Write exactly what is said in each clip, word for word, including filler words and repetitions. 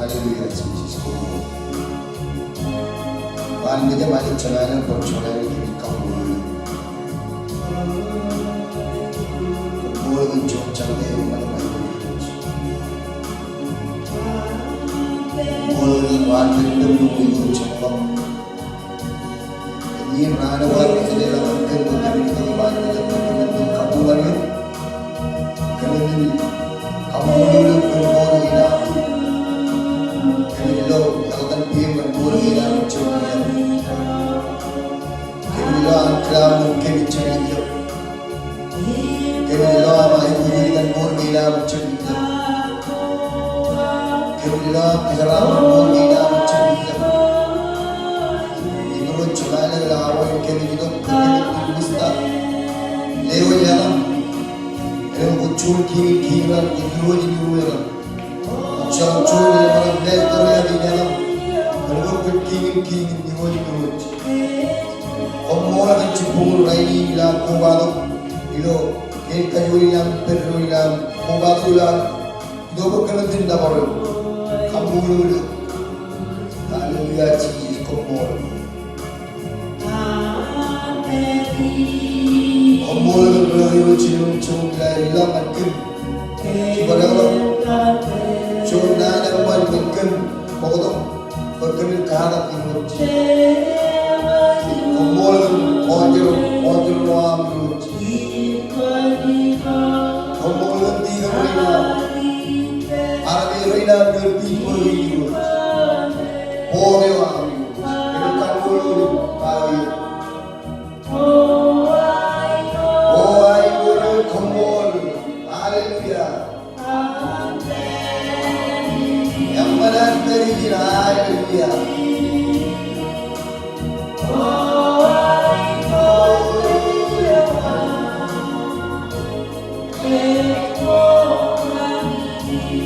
Hallelujah, Jisōs, koṃṃool. Bar mejaṃ, bar mejaṃ, bar mejaṃ, bar mejaṃ, bar mejaṃ, bar mejaṃ. Koṃṃool kōn juon jañin eo ṃōṇōṇō. Koṃṃool kōn bar mejaṃ, bar mejaṃ, bar mejaṃ. Iien raan eo bar mejaṃ, bar mejaṃ, bar mejaṃ, bar mejaṃ. Kōmij kaṃṃoolol eok kōn mour in aṃ. Kōmij lo eḷap an peiṃ kōn mour in aṃ, Jisōs. Kōmij lo an kilaṃ kōn kōmij jab itok. Kōmij lo aṃ aikuj in kōn mour in aṃ, Jisōs. Kōmij lo aṃ kōjeraaṃṃan mour in aṃ, Jisōs. Im Irooj, jeṃḷọk ḷọk aṃ, kōmij itok, kōmij itok. Lewōj eḷap. Eḷap kwōj juon kiiñ in kiiñ raṇ, kwōj Irooj in irooj raṇ. Kwōj juon eḷap, master in eḷap. Eḷap kwōj kiiñ in kiiñ im Irooj in irooj. Koṃṃool kōn jibboñ in rainin ilo an kobatok ilo kein kajoor in aṃ, pād ilo an kobatok ilo an itok bwe kōmij itōn nōbar eok. Kaṃṃoolol eok. Hallelujah, Jisōs, koṃṃool. Koṃṃool kōn ri-Irooj in, ilo an kōm. Jibadekḷọk juon naan eṃṃan kōn kōm bōktok bwe kōmin katak Irooj. Koṃṃool kōn kọọjro, kọọjro eo aṃ Irooj. Koṃṃool kōn dikon rein aṃ. Armej rein aṃ ilo an pit bwe Irooj. Board eo aṃ Irooj. Kōmin kaṃṃoolol eok, hallelujah. O, aikuj in koṃṃool. Hallelujah. Eṃṃan an pād ijin, hallelujah.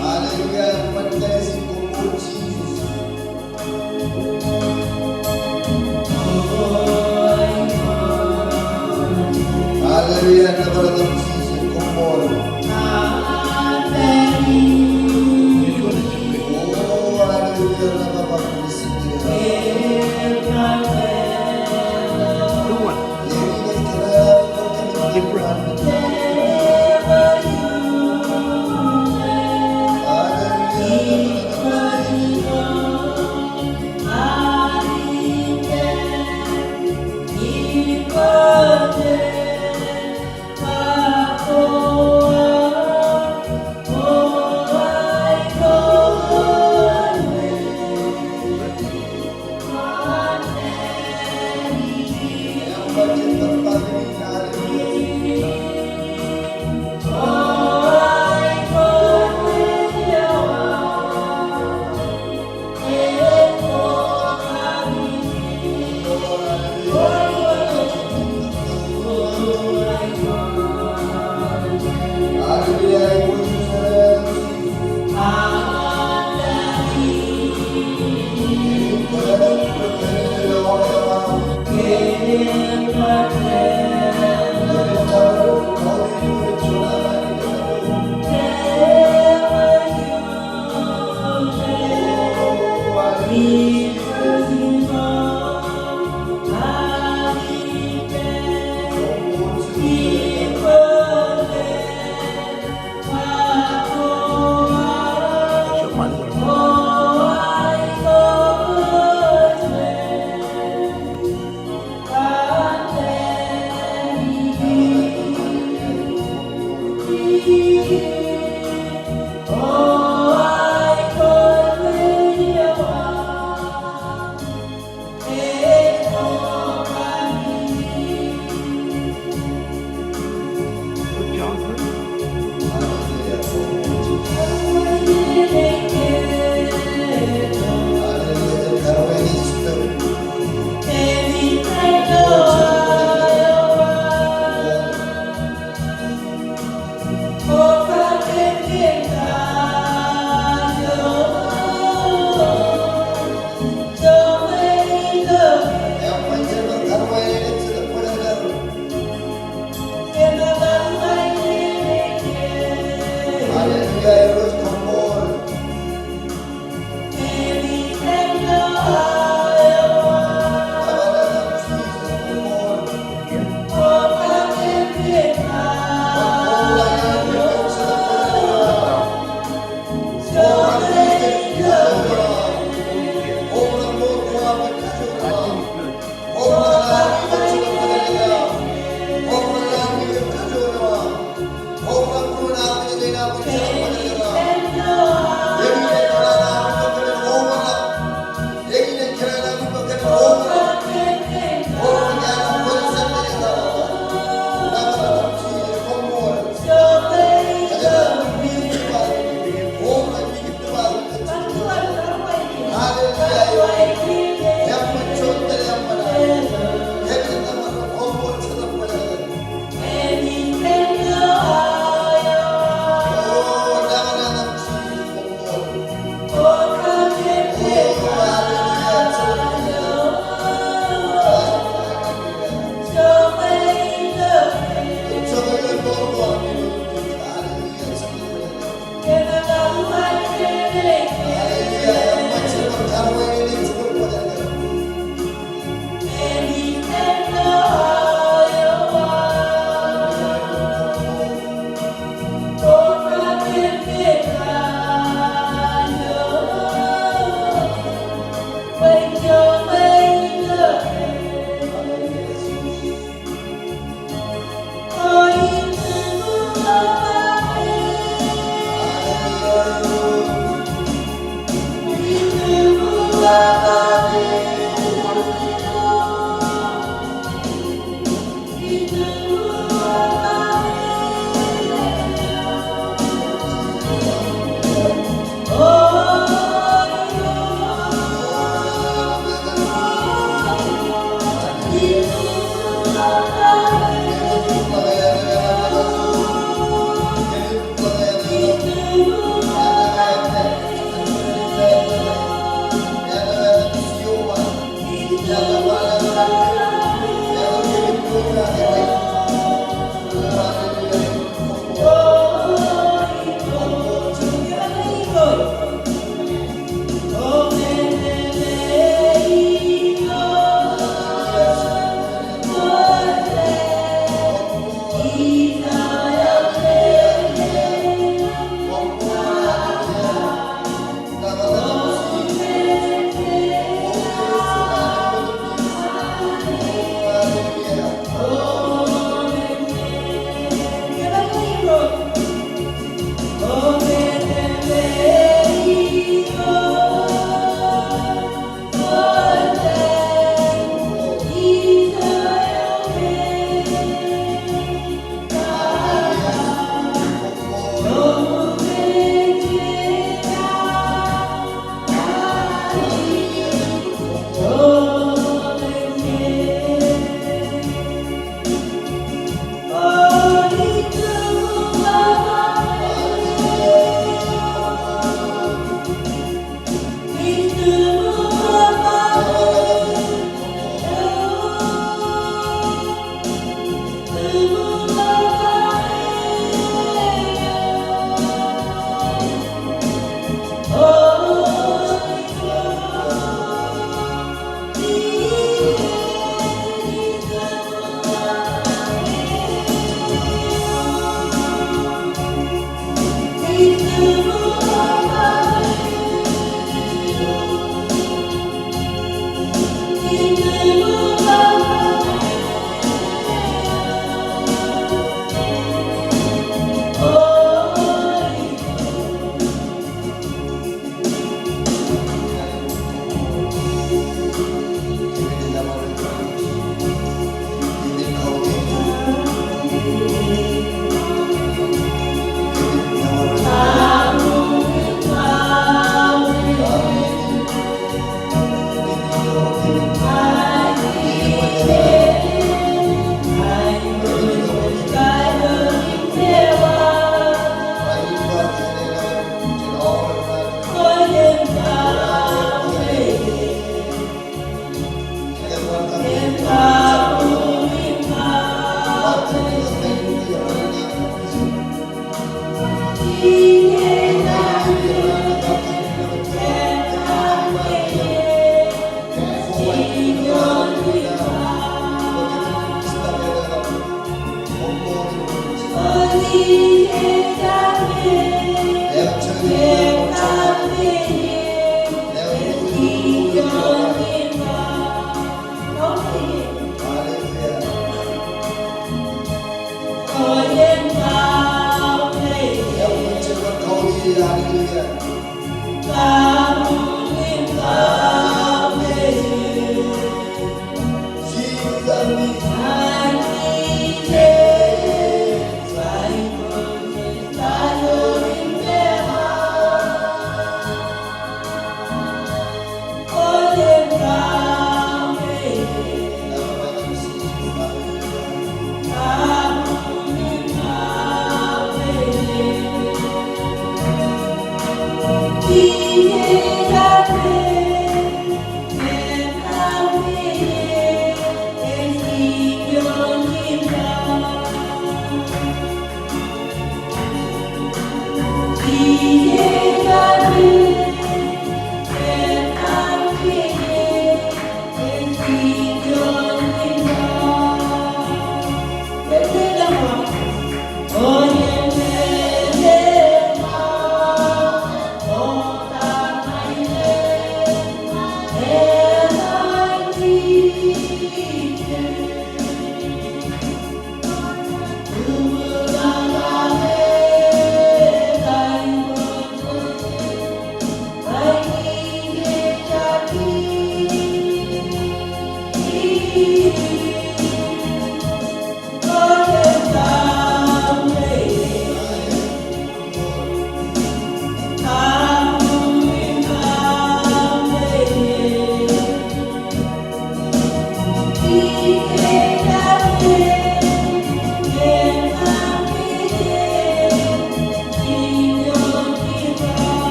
Hallelujah, eṃṃan blessing, koṃṃool Jisōs. Hallelujah, nōbar eok Jisōs, koṃṃool. O, hallelujah, nōbar eok Jisōs.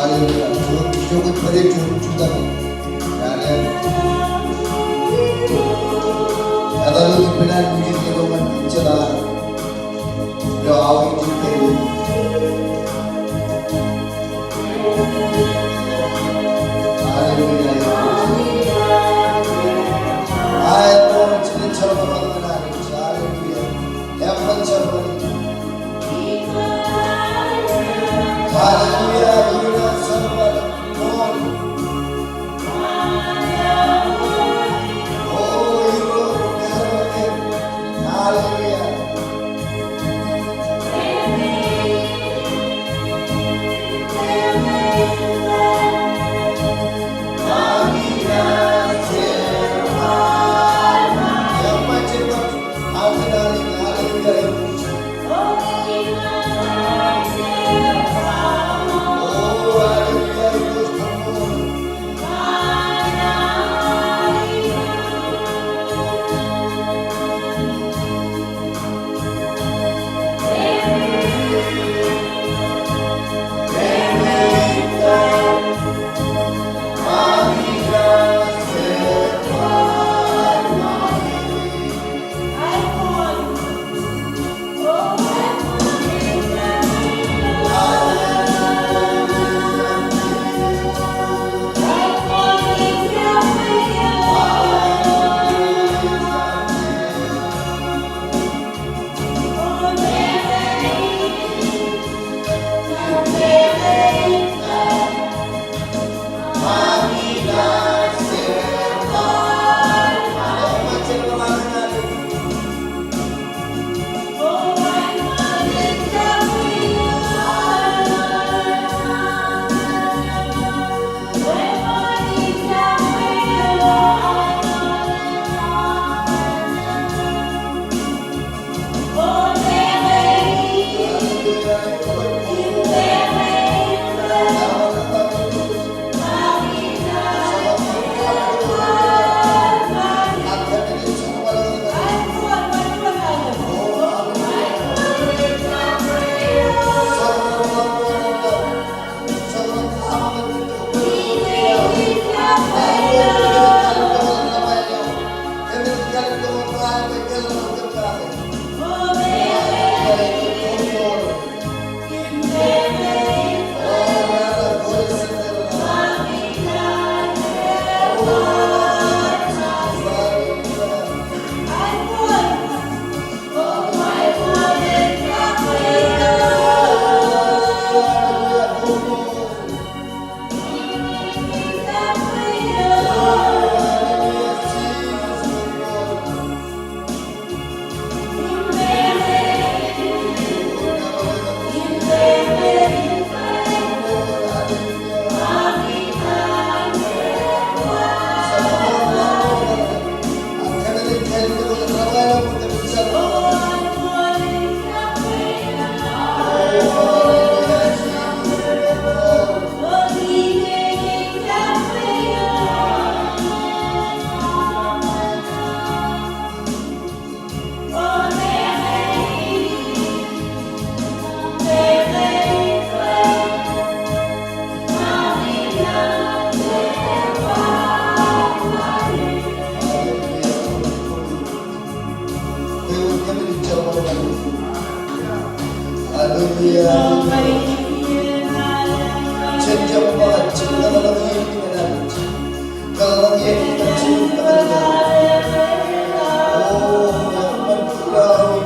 Hallelujah. Juon, juon, juon, juon. Amen. Etal ilo ippān ilo ñan ijin ilo awa in. Hallelujah. Amen. Hallelujah. Hallelujah. Hallelujah. Jen jab ṃōk, jen kōḷḷaḷḷaḷ iien in, kōḷḷaḷḷaḷ iien in. O, eṃṃan kōrā, O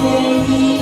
Jisōs.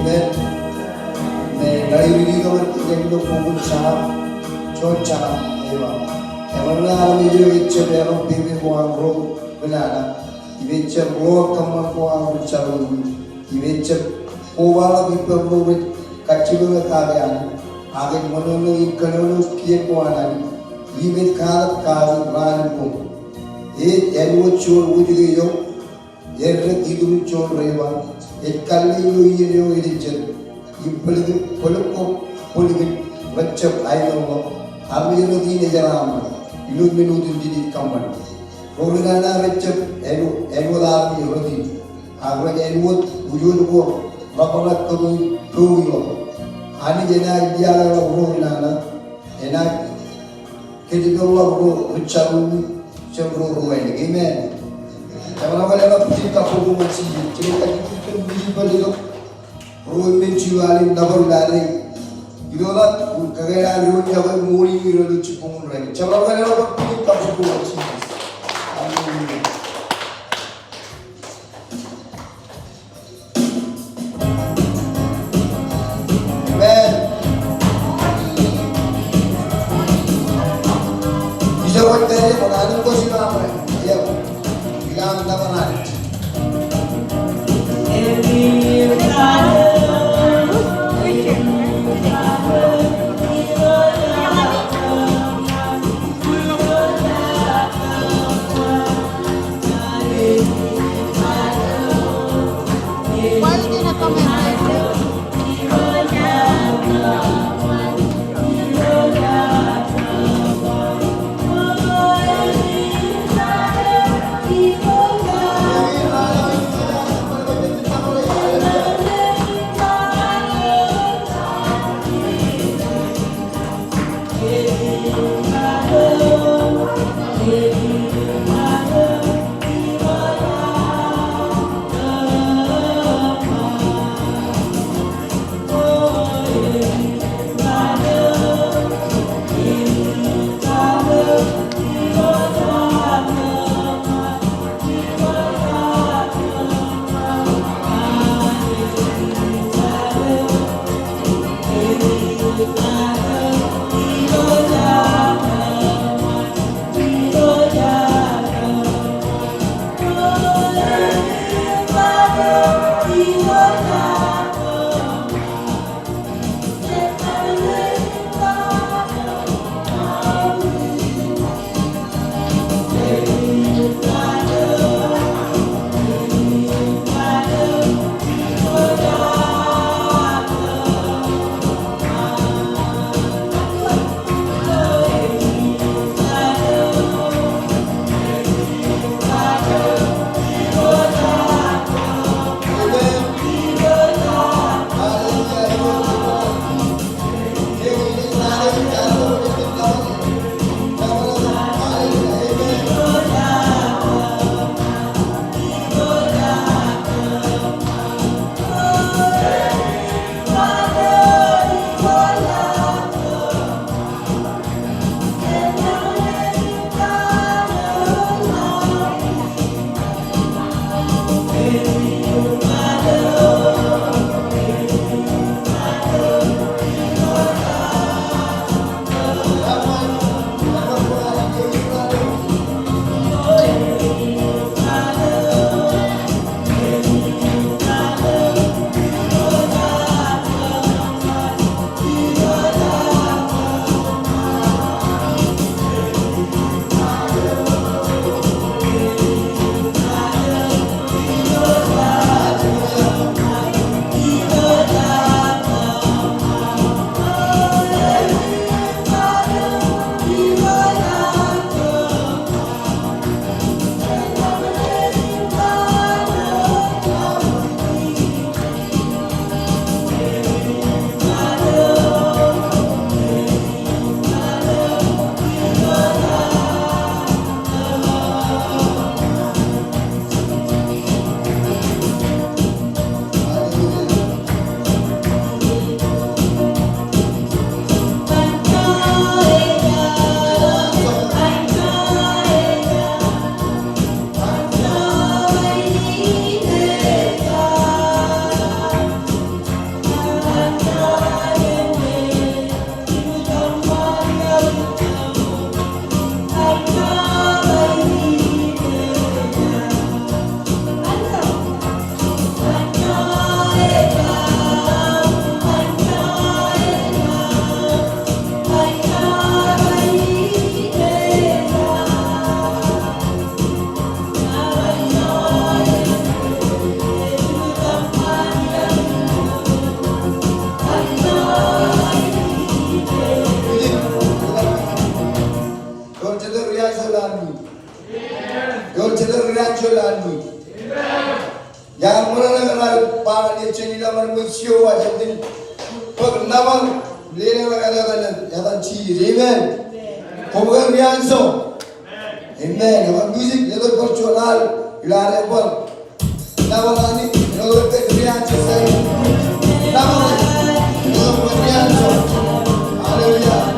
Amen. Amen. Ña ij lukkuun kōṃṃan juon jab, juon jab eo aṃ. Eṃṃan ña armej eo ejjab eḷap pepe ko an ro ri nana. Im ejjab ro kōṃṃan ko an ri jerawiwi. Im ejjab kobaḷọk ippān ro rej kajjioñ kake Anij. Ak ej ṃōṇōṇō im kōnono kiiō ko an Anij. Im ej katak kake raan im boñ. Ej āinwōt juon wōjke eo eddek iturin juon reba, ej kalle ilo iien eo edejjet, im bōlkōb, bōlkōb bōlkōb rejjab aelōñḷọk, armej ro in ejeraṃṃan ilo men otemjej ej kōṃṃan. Ro ri nana rejjab āinwōt, āinwōt armej ro in, ak rej āinwōt wūjooj ko rej ḷapḷap kōto in powi ḷọk. Anij enaaj liaakḷọk ro ri nana, enaaj kōjepḷọk ro ri jerawiwi jān ro ri wānōk. Amen. Eṃṃan aō ke leḷọk bwijin kabbokbok ñan Jisōs. Jen kajjitōk ippān bwijin bar ilo Rom men jilu, alen nōbar ilo ad. Ilo ad, kōkāāl eo an Rom ej kōṃṃan ilo jibboñōn rainin. Eṃṃan aō ke leḷọk bwijin kabbokbok ñan Jisōs. Hallelujah. Amen. Ijo wōt kōn eo, kōn alen ko jino aṃ rej. Eo. Ilo aṃ nōbar Anij. Ewōr jet ri-anjọ ilo an ṃwiin. Iar ṃōṇōṇō kōn aer ba ñan ijin ilo ṃōṇōṇō ṃōk Jeova, jen bōk nōbar leḷọk etan, etan Jisōs. Amen. Koṃ kōn ri-anjọ. Amen. Eṃṃan. Eṃṃan. Music, letok bar juon al ilo ad bar nōbar Anij, ilo ri-anjọ. Nōbar Anij, ilo ri-anjọ. Hallelujah. Hallelujah.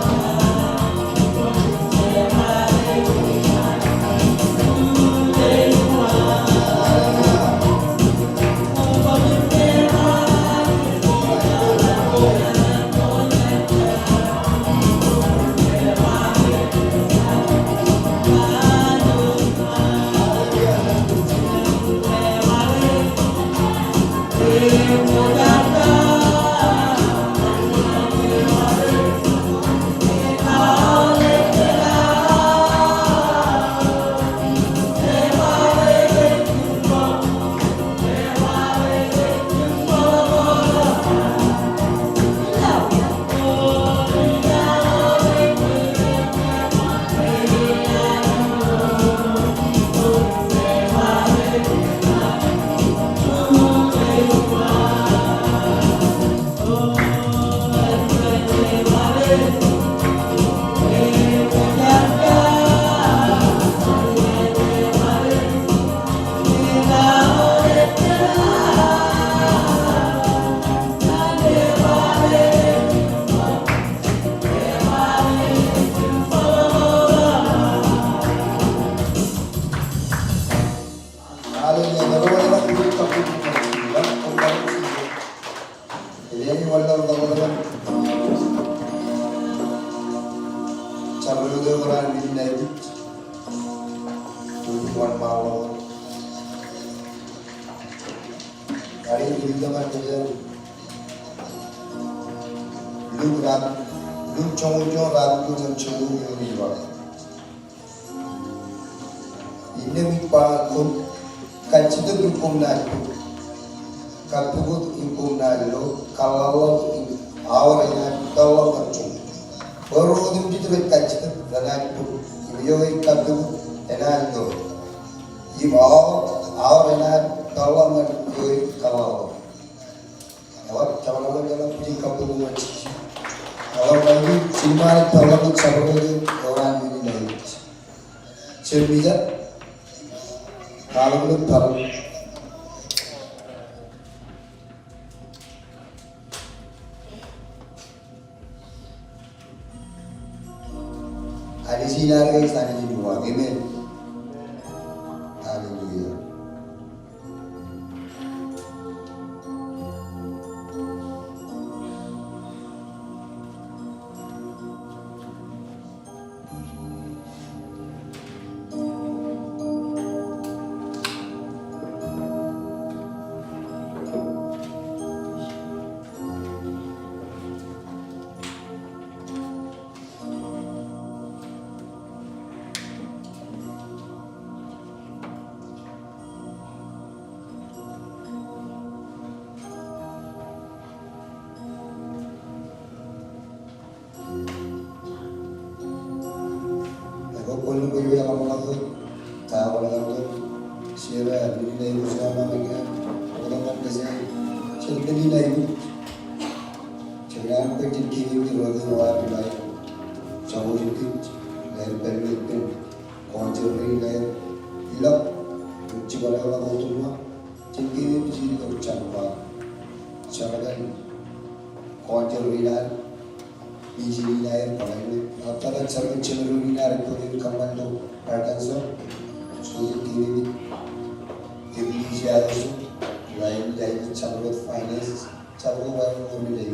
Eleni wōnḷọk ḷọk ḷọk. Jabdewōt eo bar an men in aikuj. Wōnṃaanḷọk. Bar in ilo ḷọk an men in. Luk rat, Luk joñoul juon, rat joñoul juon, joñoul juon ilo ḷọk. Innām ij ba ñan koṃ, kajjitōk im koṃ naaj bōk. Kappukot im koṃ naaj lo, kaḷḷaḷḷaḷ im aor enaaj peḷḷọk ñan joñoul. Bwe ro otemjej rej kajjitōk renaaj bōk, im eo ej kappukot enaaj lo. Im aor, aor enaaj peḷḷọk ñan eo ej kaḷḷaḷḷaḷ. Ewōr, jabdewōt eo ḷọk bwijin kabbokbok ñan Jisōs. Ewōr, ewōr, jilñae ej peḷḷọk ñan jabdewōt eo ewōr an men in aikuj. Jemija, kwaḷọk ḷọk bar. Anij in ad ke Anij in uwaak. Amen. Hallelujah. Ekwe, kwōn kwōj wōj aṃ ḷọk, ta eo ḷọk, share, men in aikuj, share, men in aikuj, ḷọk, ḷọk, ḷọk, jen men in aikuj. Jen kōṇaan bwe jen kememej ro ro rej wōt ilo aer, joñoul kōj, ilo aer pād ippān kọọte rein, ilo aer ilọk im jibadọk ḷọk otemjej. Jen kememej ilo jabdewōt, jabdewōt kọọte rein ad, ijin in aer, bwe en, etan jabdewōt jeneral in ad ej kōṃṃan tok Arkansas. So jen kememej eklejia eo, ilo aer, ilo aer jabdewōt finance. Jabdewōt wāween eo rej,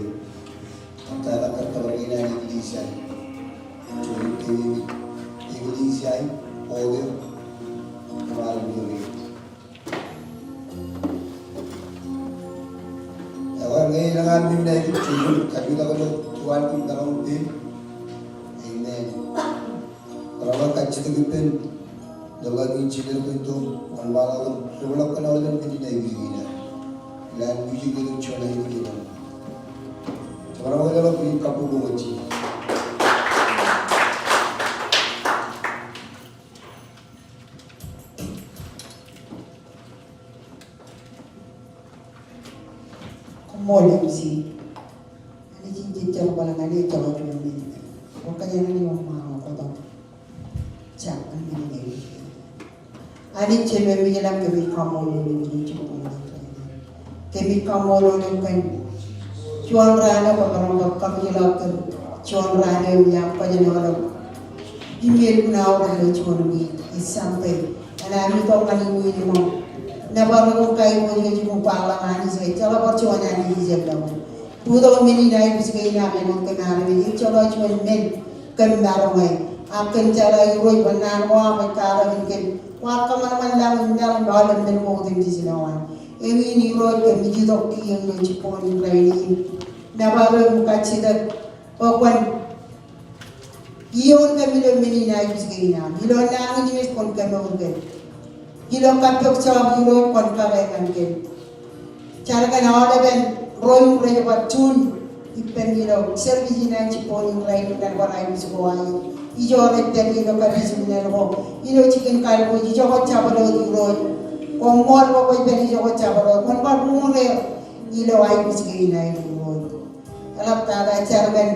ej tata kōttōpar in an eklejia in. Jen kememej eklejia in, otem, im ad ilo ri. Ewōr ñe elōñ aṃ men in aikuj, jen kajutak ilo tuwaan kōn taḷaṃ in. Amen. Bar kajjitōk ippān ḷọk in jilel kōn itok, wōnṃaanḷọk im ri ḷọk kōn aolepen men in aikuj in ad. Ilo an music eo ej juon aikuj in ad. Jemaroñ ke ḷọk bwijin kabbokbok ñan Jisōs. Ṃool MC. Anij in jejjeḷọk bōlen, Anij ejjeḷọk juon men. Ewōr kōjeañ eo ṃaanḷọk kotak. Jab, Anij in ej. Anij Jemem ilañ, kōmij kaṃṃoolol eok kōn juon raan eo kwō maroñ kōṃṃan, juon raan eo im iar kōjeañ eo ḷọk im eḷap aorōk ilo juon wiik, ej Sunday. Enaaj itok ñan iuṃwin ṃōṃ. Nōbar eok im kaiboojoj eok im kwaḷọk Anij, ejjeḷọk bar juon Anij ijellọkin. Bōktok men in aikuj kein aṃ āinwōt kōm armej, ejjeḷọk juon men kōm maroñ e. Ak kōm jeḷā Irooj bwe naan ko aṃ ej katak in kōm kwaar kōṃanṃan laḷ im laḷ im aolep men ko otemjej ilowaan. Eñin Irooj kōmij itok kiiō ilo jibboñ in rainin. Nōbar eok im kajjitōk bwe kwōn iioon kōm ilo men in aikuj kein aṃ. Ilo nañinmej kwōn kemour kōm. Ilo kappok job Irooj kwōn kake ñan kōm. Jar kōn aolepen ro im rej bar tune ippān ilo service in an jibboñ in rainin ñan bar aikuj ko aer. Ijo rej pād ilo kapijuknen ko, ilo jikin kalbuuj, ijoko jabdewōt Irooj. Koṃṃool bwe kwōj pād ijoko jabdewōt. Kwōn bar uñūr er ilo aikuj kein aer Irooj. Eḷaptata jar kōn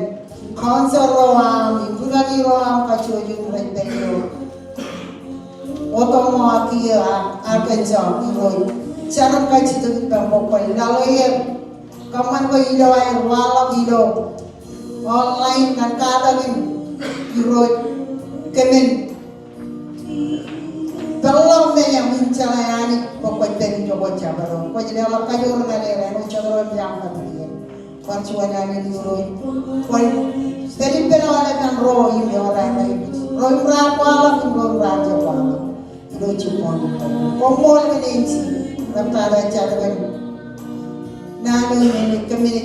council ro aṃ, im rūkaki ro aṃ kajjojo im rej pād ilo Otomo ak kiiō ak Arkansas Irooj. Jar im kajjitōk ippaṃ bwe kwōn laḷ er. Kōṃṃan bwe ilo aer waḷọk ilo online ñan katakin Irooj kōmin peḷḷọk men eo im jeḷā Anij bwe kwōj pād ijoko jabdewōt. Kwōj leḷọk kajoor ñan er āinwōt jet ro im jañin kab iien. Bar juon alen Irooj. Kwōn pād ippān aolepen ro im ewōr aer aikuj. Ro im raar kwaḷọk im ro im raar jab kwaḷọk. Ilo jibboñ. Koṃṃool kōn MC. Eḷaptata jar kōn naan eo im kōmij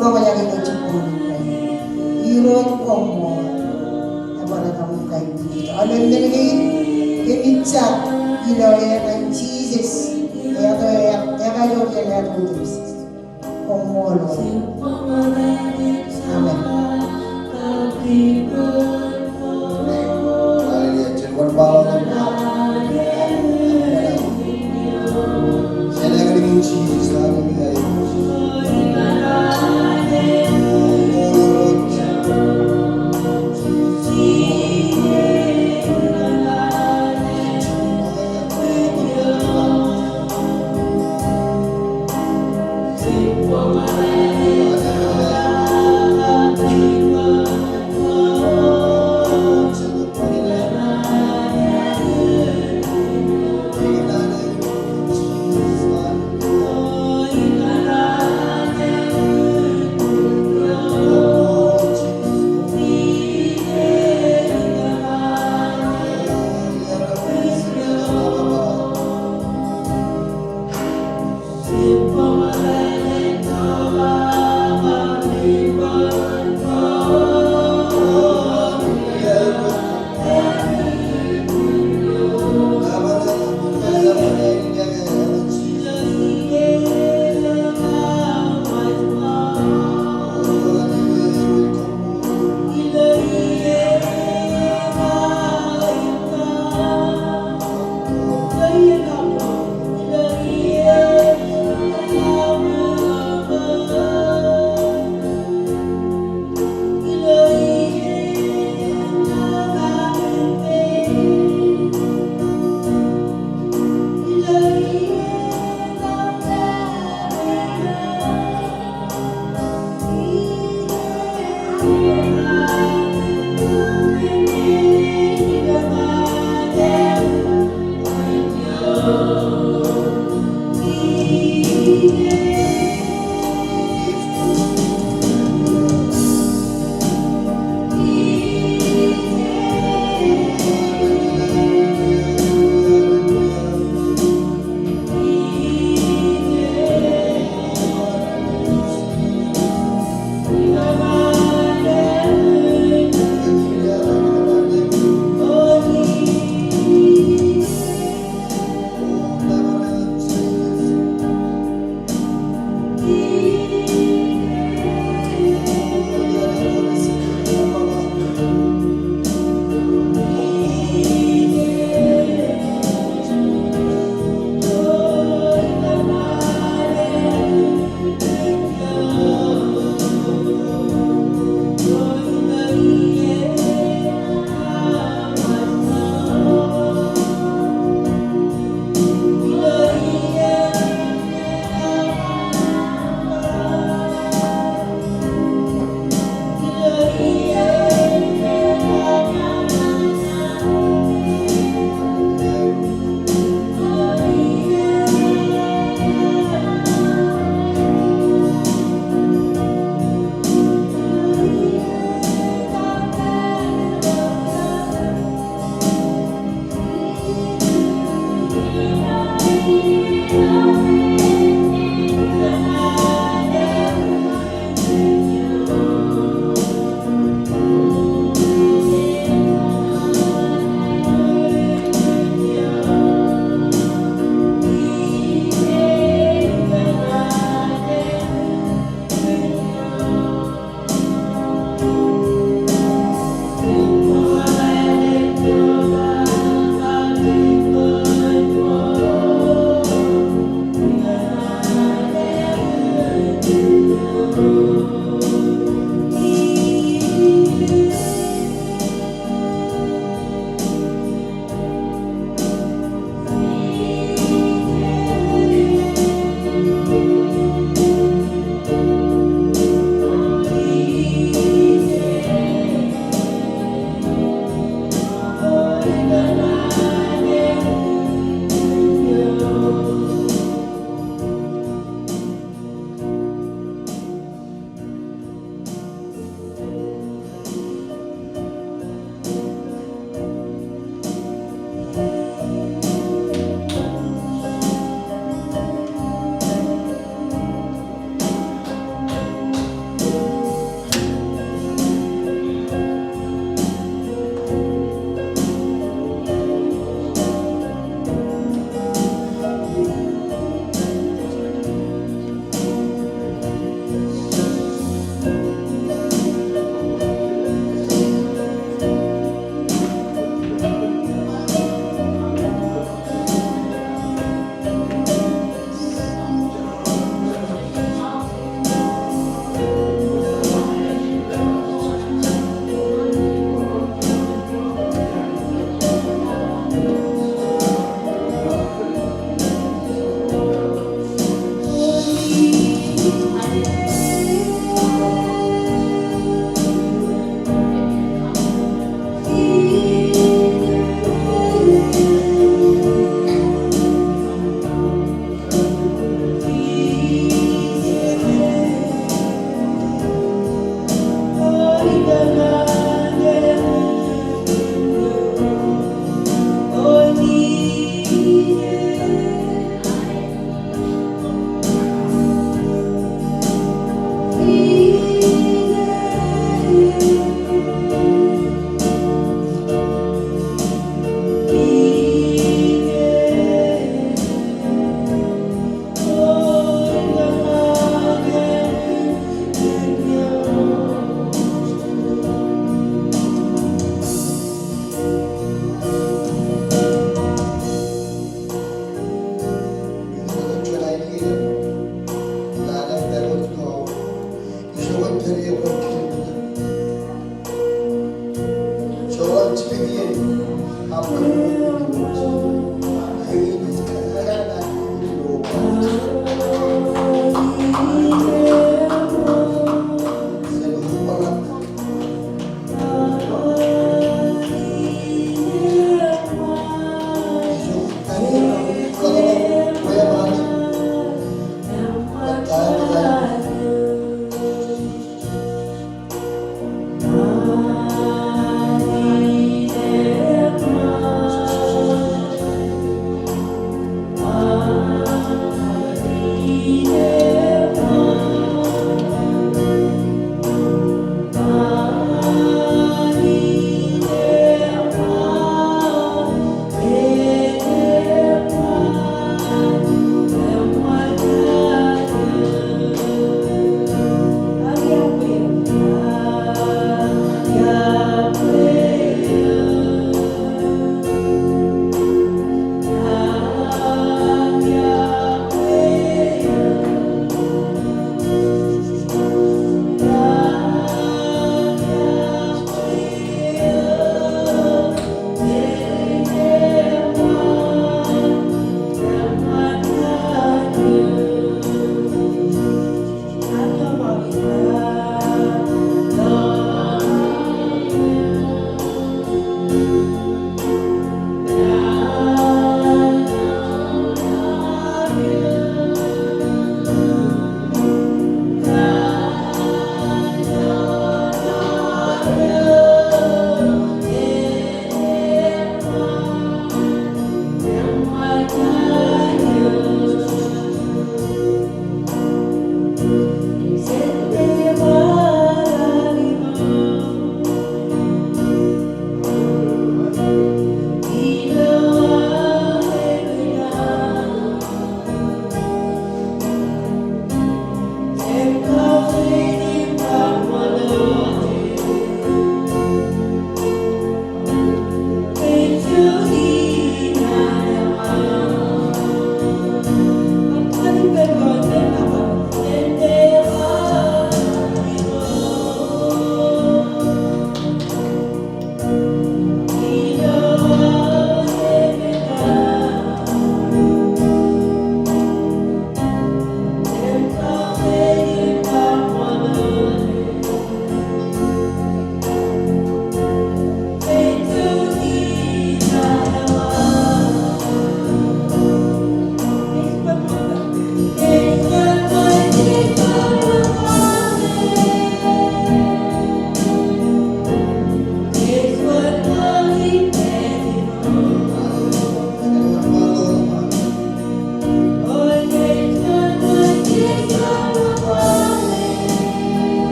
roñjake ilo jibboñ in rainin. Irooj koṃṃool. Ebar etaṃ kaibuñut. Aolep men kein kōmij jar ilo etan Jisōs. Etan, etan, etan Jisōs. Koṃṃool. Amen. Hallelujah. Jen wōnṃaanḷọk.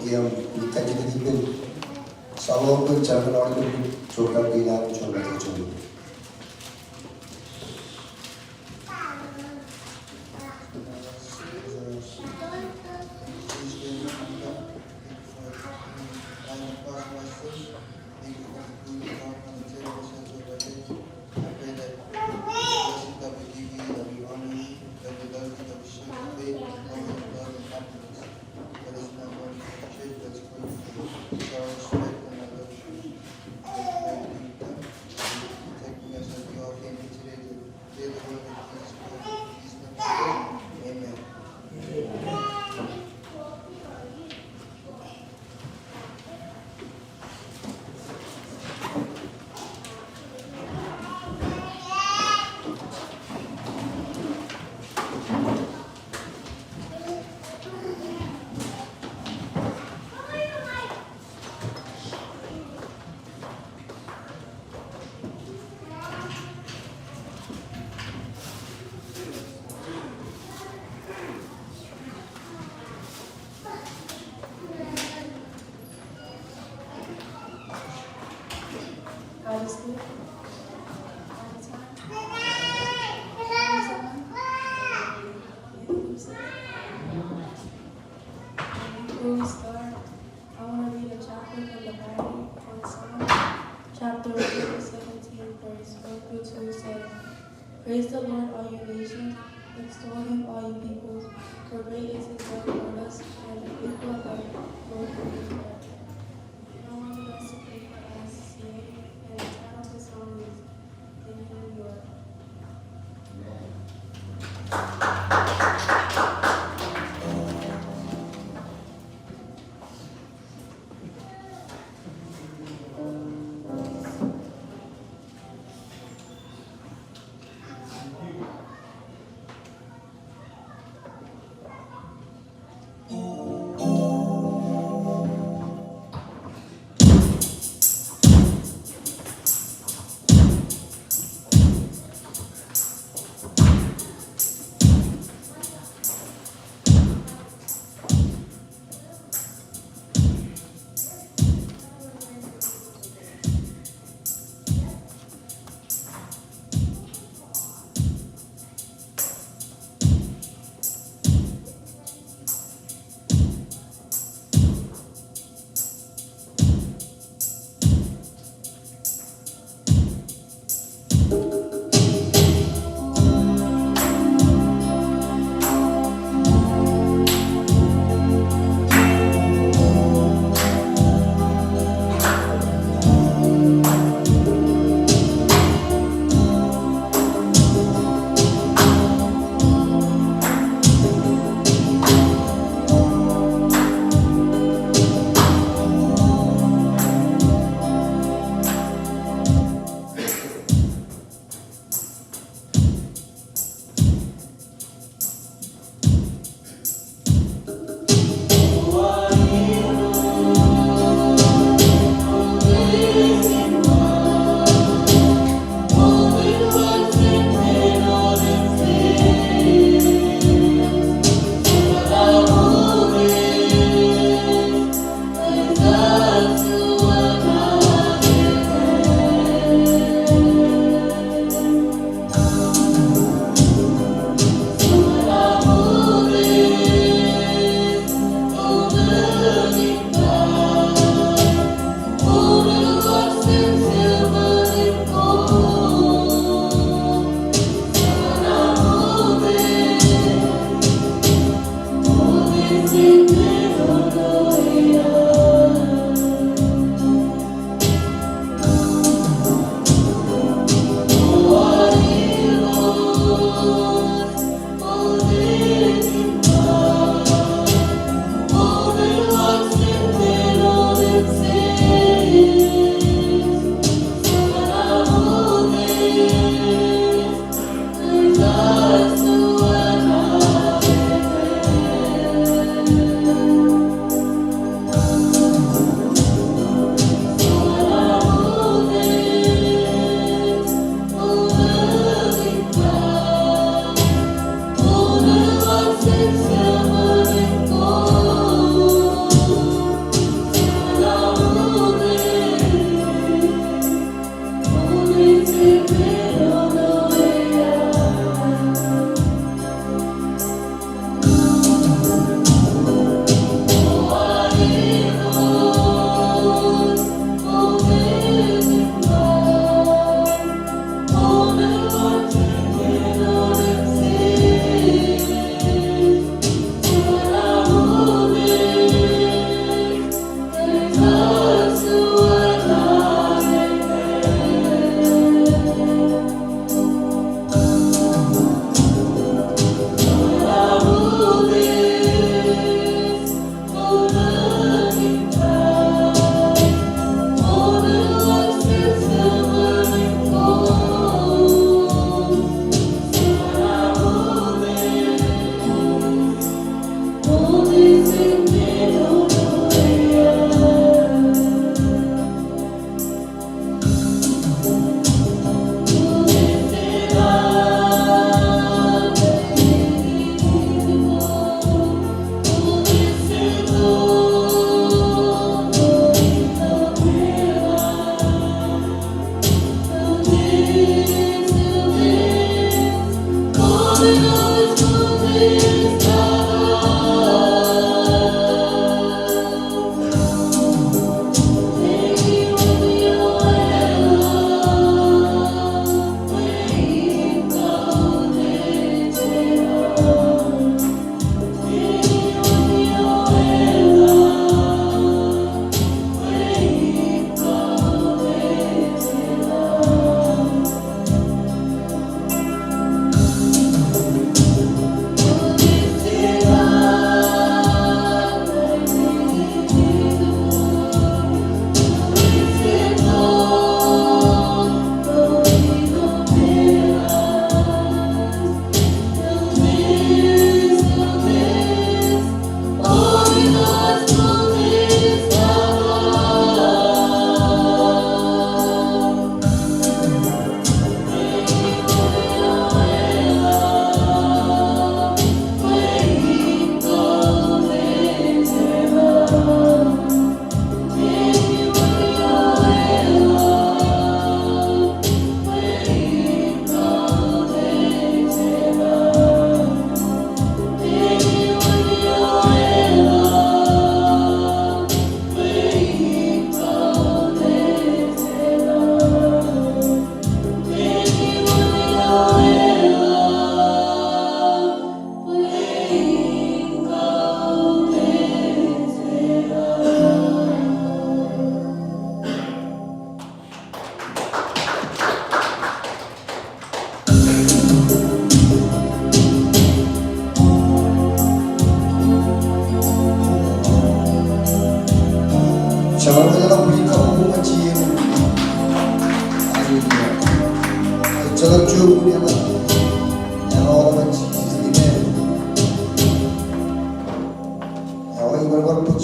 Im kajjitōk ippān Solomon, jabōn Aolepen, juon raṇ kiiō an juon jet juon. I pray that the blessing that we give you, that we honor you, that we love you, that we share your faith and love and love and happiness. Let us not learn from the church that's going to be our respect and our love. Let us pray with you, God. Protecting us as we all came here today to hear the word of Jesus Christ. In Jesus' name we pray. Amen. God is good. All the time. All the time. Before we start, I want to read a chapter from the Bible called Psalms, chapter one seventeen, verse one through two says, Praise the Lord, all you nations. Extol him, all you peoples. For great is his love toward us, and the faithful love toward the faithful. And I want you guys to pray for us today, and the title of the song is Thank You, Lord.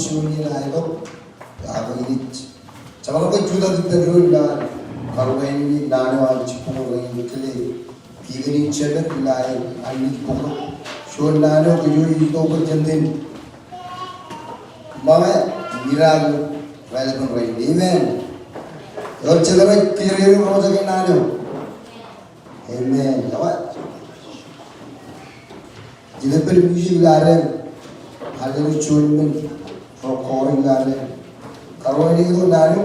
juon iien aetok, ak inaaj jeṃḷọk bwe jutak ippān doon ilo an karuwainene naan eo an jibboñōn rainin kile. Ikōṇaan jemed ilo an, an ij bōktok juon naan eo kōj ej itok bwe jen itōn ṃōñā, miracle, raelepen rainin. Amen. Ewōr jet rej kile ro rej kile naan eo. Amen. Ewōr. Ij pād music ilo ad, ad ilo juon men, ro kọọri ilo ad. Karuwainene tok naan eo,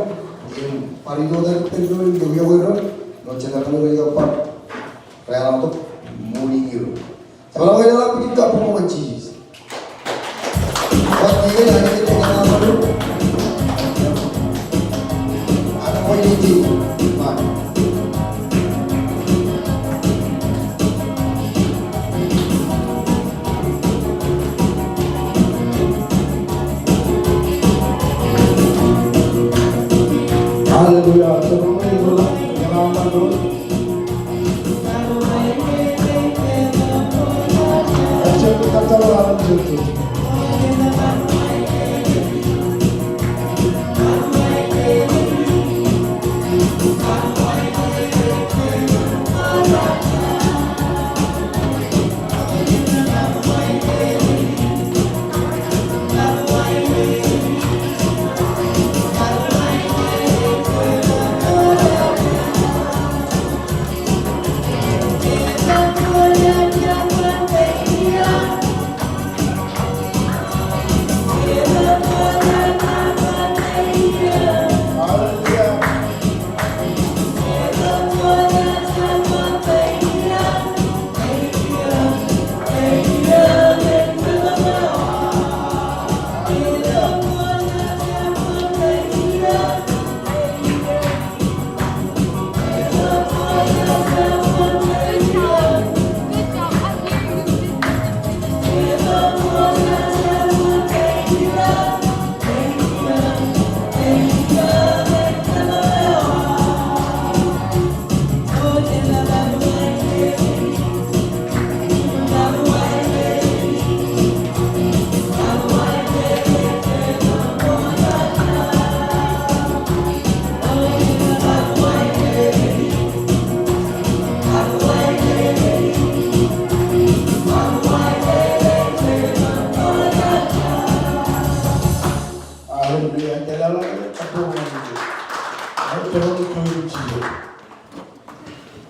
im bar ilo ad pen ro, ilo eo ro, ilo jet eo ro, ilo bar, ro tok, morning eo. Bar ilo ad pen ro, bar ilo Jisōs. Hallelujah.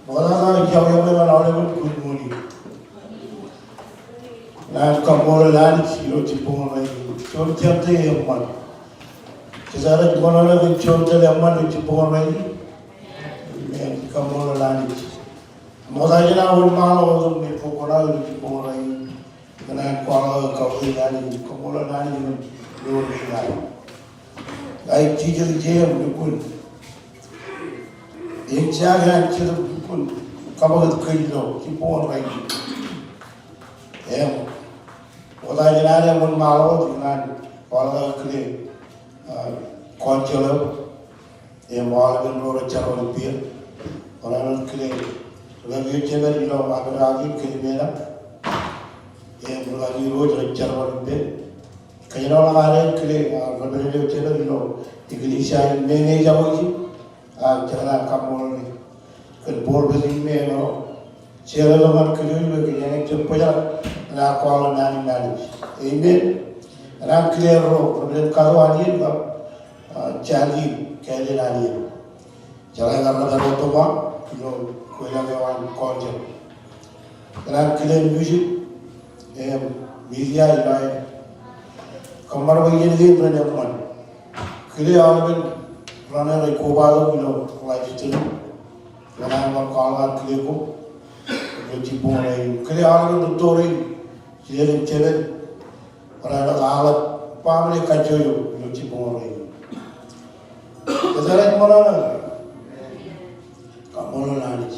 Ṃokta ij jab iọkwe ñan aolepen good morning. Ña ij kaṃṃoolol Anij ilo jibboñōn rainin. Juon jabta eṃṃan. Kōjatdikdik ṃōṇōṇō kōn juon tōl eṃṃan ilo jibboñōn rainin. Amen. Kaṃṃoolol Anij. Ṃokta jān aō wōnṃaanḷọk otem ilo jibboñōn rainin. Kōn aō kwaḷọk kautiej Anij, kaṃṃoolol Anij kōn ilo ṃōṇōṇō in. Ij jijet ijin im lukkuun. Ij jake an jet im lukkuun kōṃṃan kōj ilo jibboñōn rainin. Im ṃokta jān aō wōnṃaanḷọk otem kōn aō kwaḷọk kile, ah, kọọnjeḷ eo. Im aolepen ro rej jerbal ippāer. Kōn aō kile, ri-kaki eo jemed ilo Ameraka, Kilimeḷa. Im ri-kaki ro rej jerbal ippāer. Kōjro ḷak aō kile, ah, ri-kaki eo jemed ilo eklejia in, men eo ij jab ijin. Ah, ij jab kaṃṃoolol kōn pulpit in me eo. Jeḷā ḷọk ñan kōj eo ilo kōj ej jab bōjrak ñan kwaḷọk naan in Anij. Amen. Ñan kile ro, ro ren kato an iien kab, ah, jān iien, kāālōt an iien. Jeḷā ñan ro rej tōmak ilo kweilọk eo an kọọnjeḷ. Ñan kile music, im media ilo aer kōṃṃan bwe iien kein ren eṃṃan. Kile aolepen ro rej kobatok ilo live stream. Ñan aer bar kwaḷọk kile ko ilo jibboñōn rainin. Kile aolepen ri-tōre in, jilel im jemed, bar aer ḷak aḷap baaṃle kajjojo ilo jibboñōn rainin. Kōjatdikdik ṃōṇōṇō. Kaṃṃoolol Anij.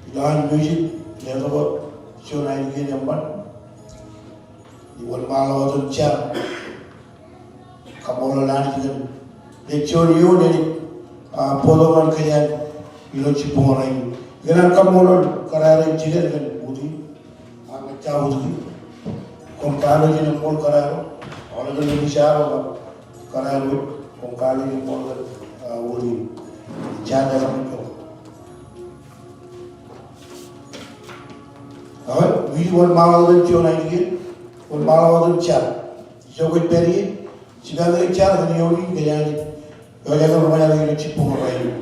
Ilo an music, letok juon ainikien eṃṃan. Ij wōnṃaanḷọk otem jar. Kaṃṃoolol Anij kōn ilo juon eoon enaaj, ah, bōktok ñan kōj ilo jibboñōn rainin. Ikōṇaan kaṃṃoolol kōrā ro rej jilel kōn utiej. Ak ejja utiej. Koṃ kanooj in eṃṃool kōrā ro, aolep ilo jar eo kōrā ro, koṃ kanooj in eṃṃool kōn, ah, wōt in jar eo kōn ro. Aolep, ij wōnṃaanḷọk wōt juon ainikien, wōnṃaanḷọk wōt jar. Ijo kwōj pād ie, jipañ jar kōn eoon in kōj Anij. Eo ej roñjake ilo jibboñōn rainin.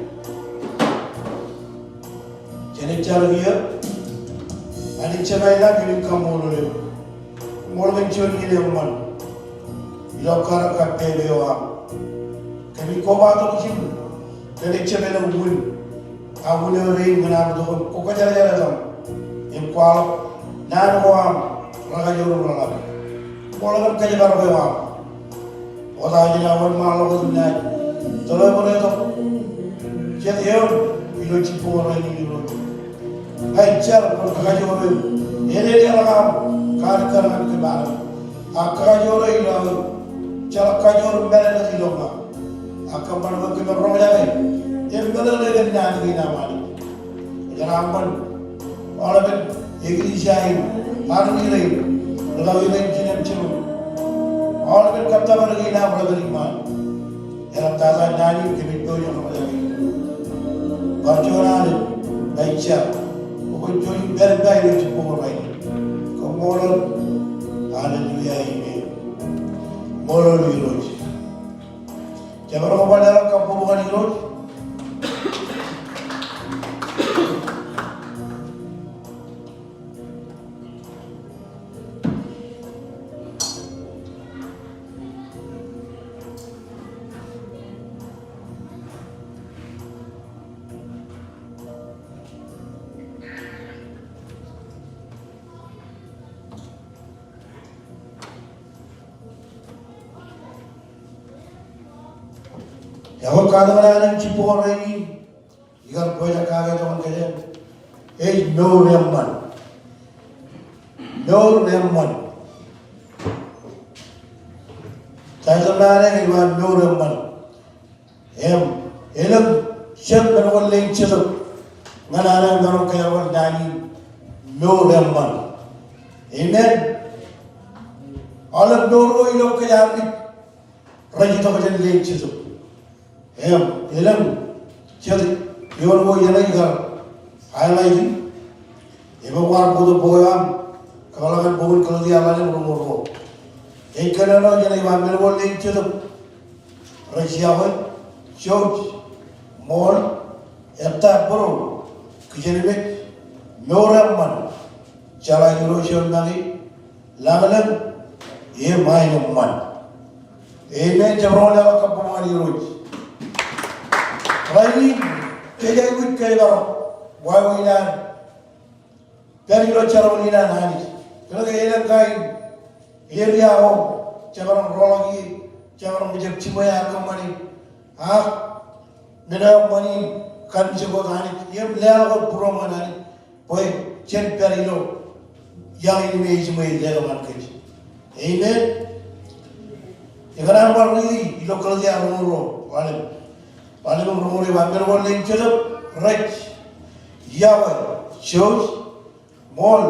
Jenaaj jar kiiō. Anij Jemem ilañ, kōmij kaṃṃoolol eok. Koṃṃool kōn juon iien eṃṃan ilo kar kappāpe eo aṃ. Kōmij kobatok im kōmij jab elōñ wūn. Ak wūn eo rein ñan aṃ itok im kwō kōjerajer etaṃ im kwaḷọk naan ko aṃ rekajoor im reḷap. Koṃṃool kōn kōjparok eo aṃ. Ṃokta ijin aō wōnṃaanḷọk wōt im naaj tōre bōd etok jet eoon ilo jibboñōn rainin Irooj. Ij jar bwe kakajoor eok, ededeḷọk aṃ kaalikkar ñan kōm. Ak kakajoor eo ilo aō jeḷā kajoor im mālōtlōt ilo ṃōk. Ak kōṃṃan bwe kōmin roñjake im meḷeḷe kōn naan kein aṃ Anij. Ej kōṇaan bwe aolepen eklejia in, bar ilo, ilo ilo jinem jinem. Aolepen kōttōpar kein aṃ rej pād iṃaan. Eḷaptata naan in kōmij pojak roñjake. Bar juon alen, ij jar bwe kwōn juon in pād ippa ilo jibboñōn rainin. Koṃṃool. Hallelujah, amen. Koṃṃool Irooj. Jemaroñ bar leḷọk kabbokbok ñan Irooj. Eo, katak eo an jibboñōn rainin, ikar pojak kake tok ñan kōjeañ, ej mour eṃṃan. Mour eṃṃan. Title eo an ej ba mour eṃṃan. Im elōñ jet men ko leen Jetōb ñan an maroñ kōjerbal naan in, mour eṃṃan. Amen. Aolep mour ko ilo kōj armej rej itok jān leen Jetōb. Im elōñ jet eoon ko ijeṇe ikar highlight e. Im kwaar bōktok bok eo aṃ, kōḷḷā kōn bok in Galetia ḷalem roñoul ruo. Ej kōnono ijeṇe ej ba men ko leen Jetōb rej yokwe, jouj, ṃool, ettā būruō, kijenmej, mour eṃṃan, jeḷā irooj eo make, lañlōñ, im aenōṃṃan. Amen. Jemaroñ leḷọk kabbokbok ñan Irooj. Rainin, jej aikuj kōjparok wāween an pād ilo jerbal in an Anij. Kōnke elōñ kain area eo jemaroñ rọọlḷọk ie, jemaroñ jab jiṃwe ak kōṃṃane. Ak men eo eṃṃan in, kalimjek wōt Anij im leḷọk wōt būruōṃ ñan Anij bwe jen pād ilo iaḷ in me ej jiṃwe leḷọk ñan kōj. Amen. Ikōṇaan bar riiti ilo Galetia roñoul ruo, ḷalem, ḷalem roñoul ruo, ej ba men ko leen Jetōb rej yokwe, jouj, ṃool,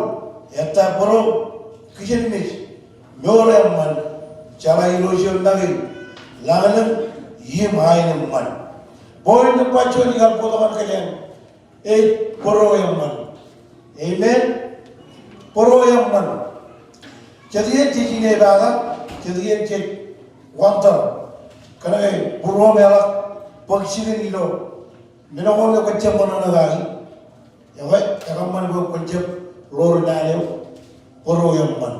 ettā būruō, kijenmej, mour eṃṃan, jeḷā irooj eo make, lañlōñ, im aenōṃṃan. Point number juon ikar bōktok ñan kōjeañ ej būruō eṃṃan. Amen. Būruō eṃṃan. Jet iien jej inepata, jet iien jej wonder. Kōnke būruōṃ eḷak bōk jikin ilo men ko me kwōj jab ṃōṇōṇō kaki. Ekwe, ekōṃṃan bwe kwōn jab ḷoor naan eo, būruō eṃṃan.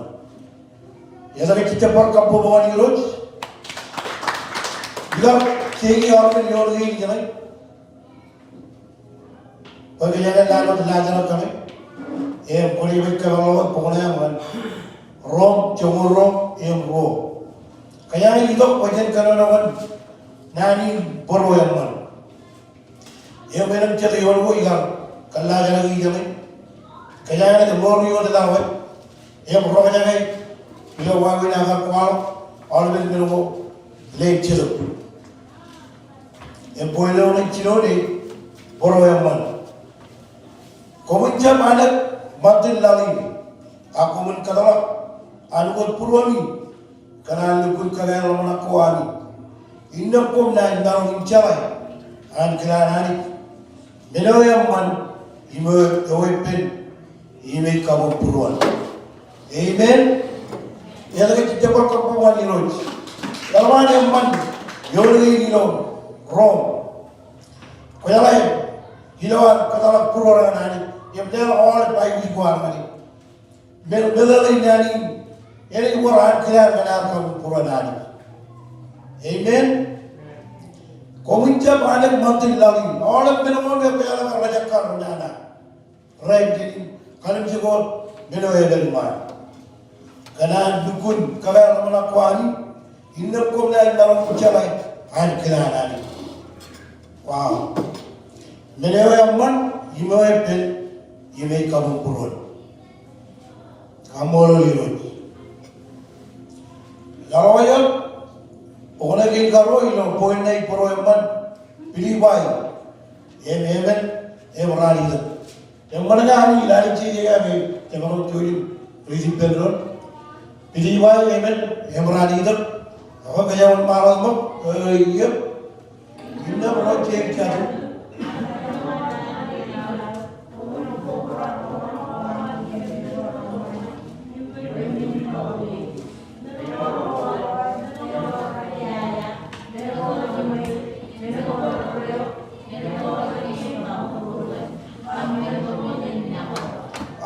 Etke jej jab bar kabbokbok ñan Irooj? Ikar jeiki aolepen eoon kein ijeṇe. Bwe kōjeañ en lale wōt laajrak kaṇe. Im kwōn ej kōpeḷḷọk bok ṇe aṃ ñan Rom joñoul ruo im ruo. Kōjeañ en itok bwe jen kōnono kōn naan in būruō eṃṃan. Im elōñ jet eoon ko ikar kōllaajrak ijeṇe. Kōjeañ en ḷoor wōt ilo wōt im roñjake ilo wāween aō kar kwaḷọk aolepen men ko leen Jetōb. Im point eo ṇe jinoin ej būruō eṃṃan. Koṃwin jab anōk ṃantin laḷ in, ak koṃwin kōtḷọk Anij wōt būruemi, kōn an lukkuun kōkāāl ḷōmṇak ko ami. Innām koṃ naaj maroñ in jeḷā an kilaan Anij. Men eo eṃṃan, im eo eweeppān, im ej kabuñbūruon. Amen. Eḷaññe jej bar kabbokbok ñan Irooj. Eḷap an eṃṃan, eo eñin ilo Rom. Kwōjeḷā, ilo ad kōtḷọk būruon an Anij, im leḷọk aolep aikuj ko ad ñan e. Meḷeḷe in naan in, enaaj wōr an kilaan ñan ad kabuñbūruon Anij. Amen. Koṃwin jab aolep ṃantin laḷ in, aolep men ko rej kar nana. Rej jab kallimjek wōt men eo ej pād iṃaan. Kōn an lukkuun kōkāāl ḷōmṇak ko ami, innām koṃ naaj maroñ in jeḷā an kilaan Anij. Wow. Men eo eṃṃan, im eo epen, im ej kabuñbūruon. Kaṃṃoolol Irooj. Laḷ eo aō, bok ṇe kein karuo ilo point ṇe bōro eṃṃan, Pilippai, im emān, im raan itok. Eṃṃan ke ami ilo ad jeje ke ami, jemaroñ jouj im riit ippān doon. Pilippai emān, im raan itok. Ak kōjeañ ṃaḷotak ṃōk, e, iep. Innām ro jeje.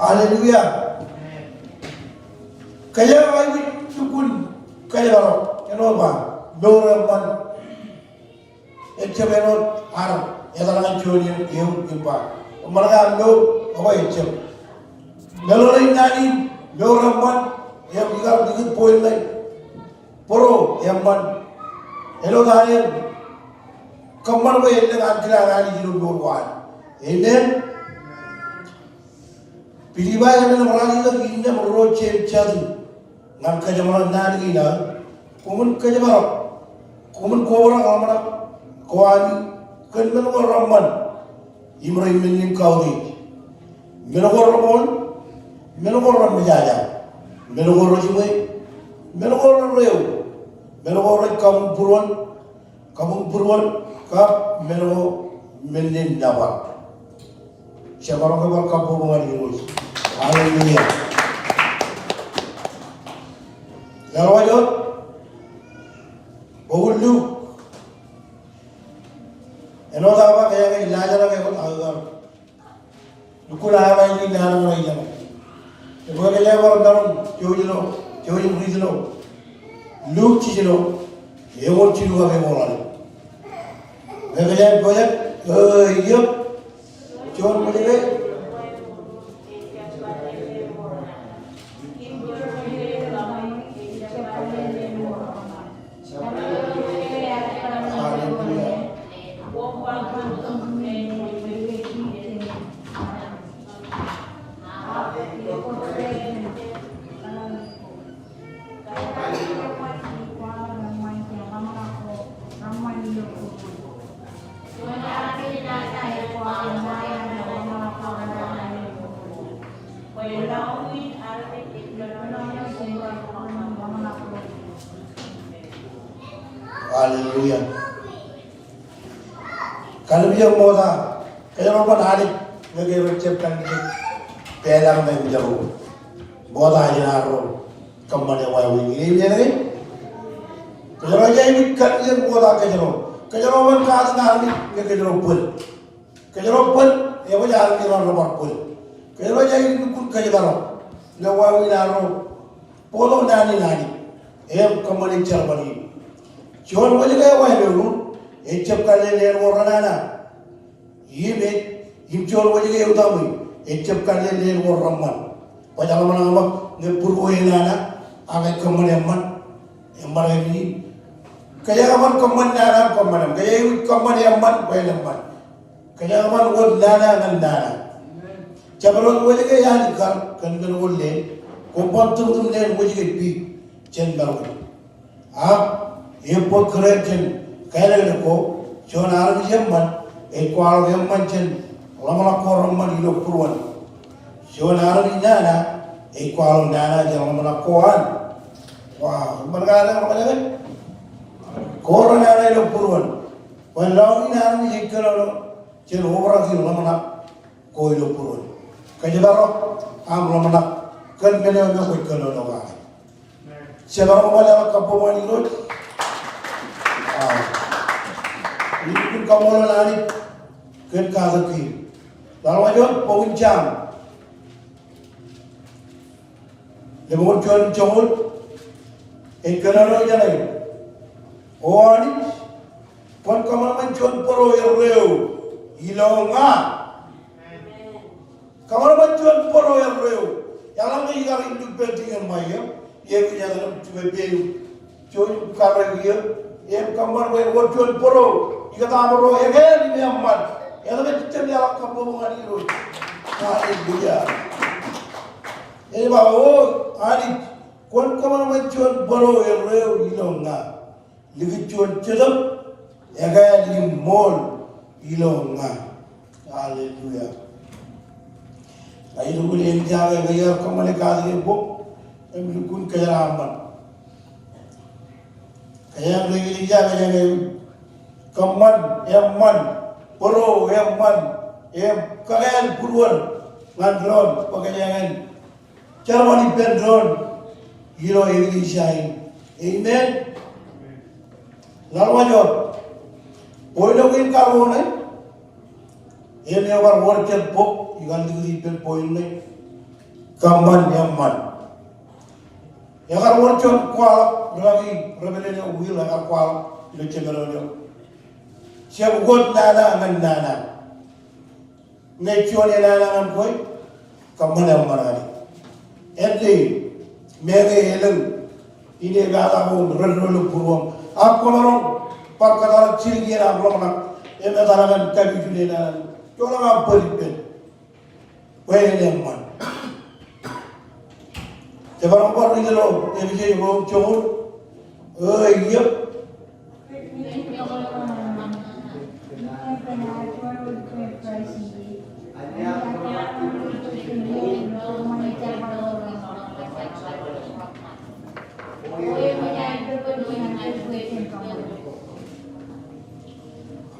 Hallelujah. Kōjeañ aikuj lukkuun kōjparok, āinwōt ba, mour eṃṃan. Ejjab āinwōt ad etal ñan juon eō im ba, eṃṃan ke aṃ mour, ekwe ejjab. Meḷeḷein naan in, mour eṃṃan, im ikar likūt point ṇe. Bōro eṃṃan. Āinwōt ad en kōṃṃan bwe en lōñ an kilaan Anij ilo mour ko ad. Amen. Pilippai emān im raan itok, innām ro jeje jatū ñan kōjeṃḷọk naan kein aō. Koṃwin kōjparok, koṃwin kobrak ḷōmṇak ko ami kōn men ko reṃṃan im rej men in kautiej. Men ko reṃool, men ko remejaja, men ko rejiṃwe, men ko rereoḷ, men ko rej kabuñbūruon, kabuñbūruon kab men ko men in nōbar. Jemaroñ ke bar kabbokbok ñan Irooj. Hallelujah. Ḷọk wōt, bok in Luk. Āinwōt aō ba kōjeañ ke laajrak eo aō kar lukkuun aō ba in naan eo ej jeḷā. Ekwe kōjeañ bar maroñ jouj ilo, jouj im riit ilo Luk jiljino, eoon jilu kab eoon ḷalem. Ekwe kōjeañ pojak, e, iep, juon ṃōjke. Hallelujah. Kallimjek ṃokta, kōjro ban Anij ñe kōjro jab kallimjek pād ḷọk ñe kōjro ṃokta jān arro kōṃṃane wāween in. Amen ke? Kōjro ej aikuj kallimjek ṃokta kōjro. Kōjro ban katakin armej ñe kōjro bōd. Kōjro bōd, ekwōj armej ro rej bar bōd. Kōjro ej aikuj lukkuun kōjparok ñe wāween arro bōktok naan in Anij im kōṃṃane jerbal in. Juon wōjke eo āinwōt ejjab kallein leen ko renana. Im ej, im juon wōjke eo etaṃwe, ejjab kallein leen ko reṃṃan. Bwe jeḷā ṃōṇōṇō ṃōk ñe būruo enana, ak ej kōṃṃan eṃṃan, eṃṃan eo ej in. Kōjeañ ban kōṃṃan nana im kōṃṃan eṃṃan. Kōjeañ aikuj kōṃṃan eṃṃan bwe en eṃṃan. Kōjeañ ban wōt nana ñan nana. Jabdewōt wōjke eo Anij kar kōn men ko leen, koṃ ban tūmtūm leen wōjke pi jān maroñ in. Ak ebōk kōrā jān kālōklōk ko, juon armej eṃṃan ej kwaḷọk eṃṃan jān ḷōmṇak ko reṃṃan ilo būruon. Juon armej nana Ej kwaḷọk nana jān ḷōmṇak ko an. Wow, eṃṃan kaṇe ḷōmṇak. Ko renana ilo būruon. Bwe lọñiin Anij ej kōnono jān obrak in ḷōmṇak ko ilo būruon. Kōjparok aṃ ḷōmṇak kōn men eo me kwōj kōnono kake. Jemaroñ bar leḷọk kabbokbok ñan Irooj. Wow. Ij lukkuun kaṃṃoolol Anij kōn katak kein. Ḷaḷ waj wōt bok in Sam. Lemñoul juon joñoul, ej kōnono jeṇe. O Anij, kwōn kōṃanṃan juon bōro erreo ilo ña. Kōṃanṃan juon bōro erreo. Eḷaññe ikar in lukkuun pād iien ṃae eo, ej kōjatdikdik im juon peiṃ. Juon karreoik eo, im kōṃṃan bwe wōr juon bōro ikōtaab ro ekāāl im eṃṃan. Etke ejjab leḷọk kabbokbok ñan Irooj? Hallelujah. Ej ba, O Anij, kwōn kōṃanṃan juon bōro erreo ilo ña. Likūt juon jetōb ekāāl im ṃool ilo ña. Hallelujah. Ij lukkuun eñjake ñe iar kōṃṃane katak in bok, im lukkuun kōjeraaṃṃan. Kōjeañ ri eklejia, kōjeañ kōṃṃan, eṃṃan, bōro, eṃṃan, im kakāāl būruon ñan doon, bwe kōjeañ en jerbal ippān doon ilo eklejia in. Amen. Ḷaḷ waj wōt. Point eo kein karuo ṇe. Im ebar wōr jet bok, ikar likūt ippān point ṇe. Kōṃṃan eṃṃan. Ekar wōr juon kwaḷọk, rikaki, Reverend eo Will ekar kwaḷọk ilo jemeḷeḷe eo. Jab ukot nana ñan nana. Ñe juon enana ñan kwe, kōṃṃan eṃṃan Anij. Āindein, meñe elōñ, inepata ko im ren ro ilo būruōṃ. Ak kwōmaroñ bar kōttar jidik iien aṃ ḷōmṇak, im etale ñan kapijuknen enana. Joḷọk aṃ bōd ippān. Bwe en eṃṃan. Jemaroñ bar riit ilo Epesōs ro joñoul. Eo eō.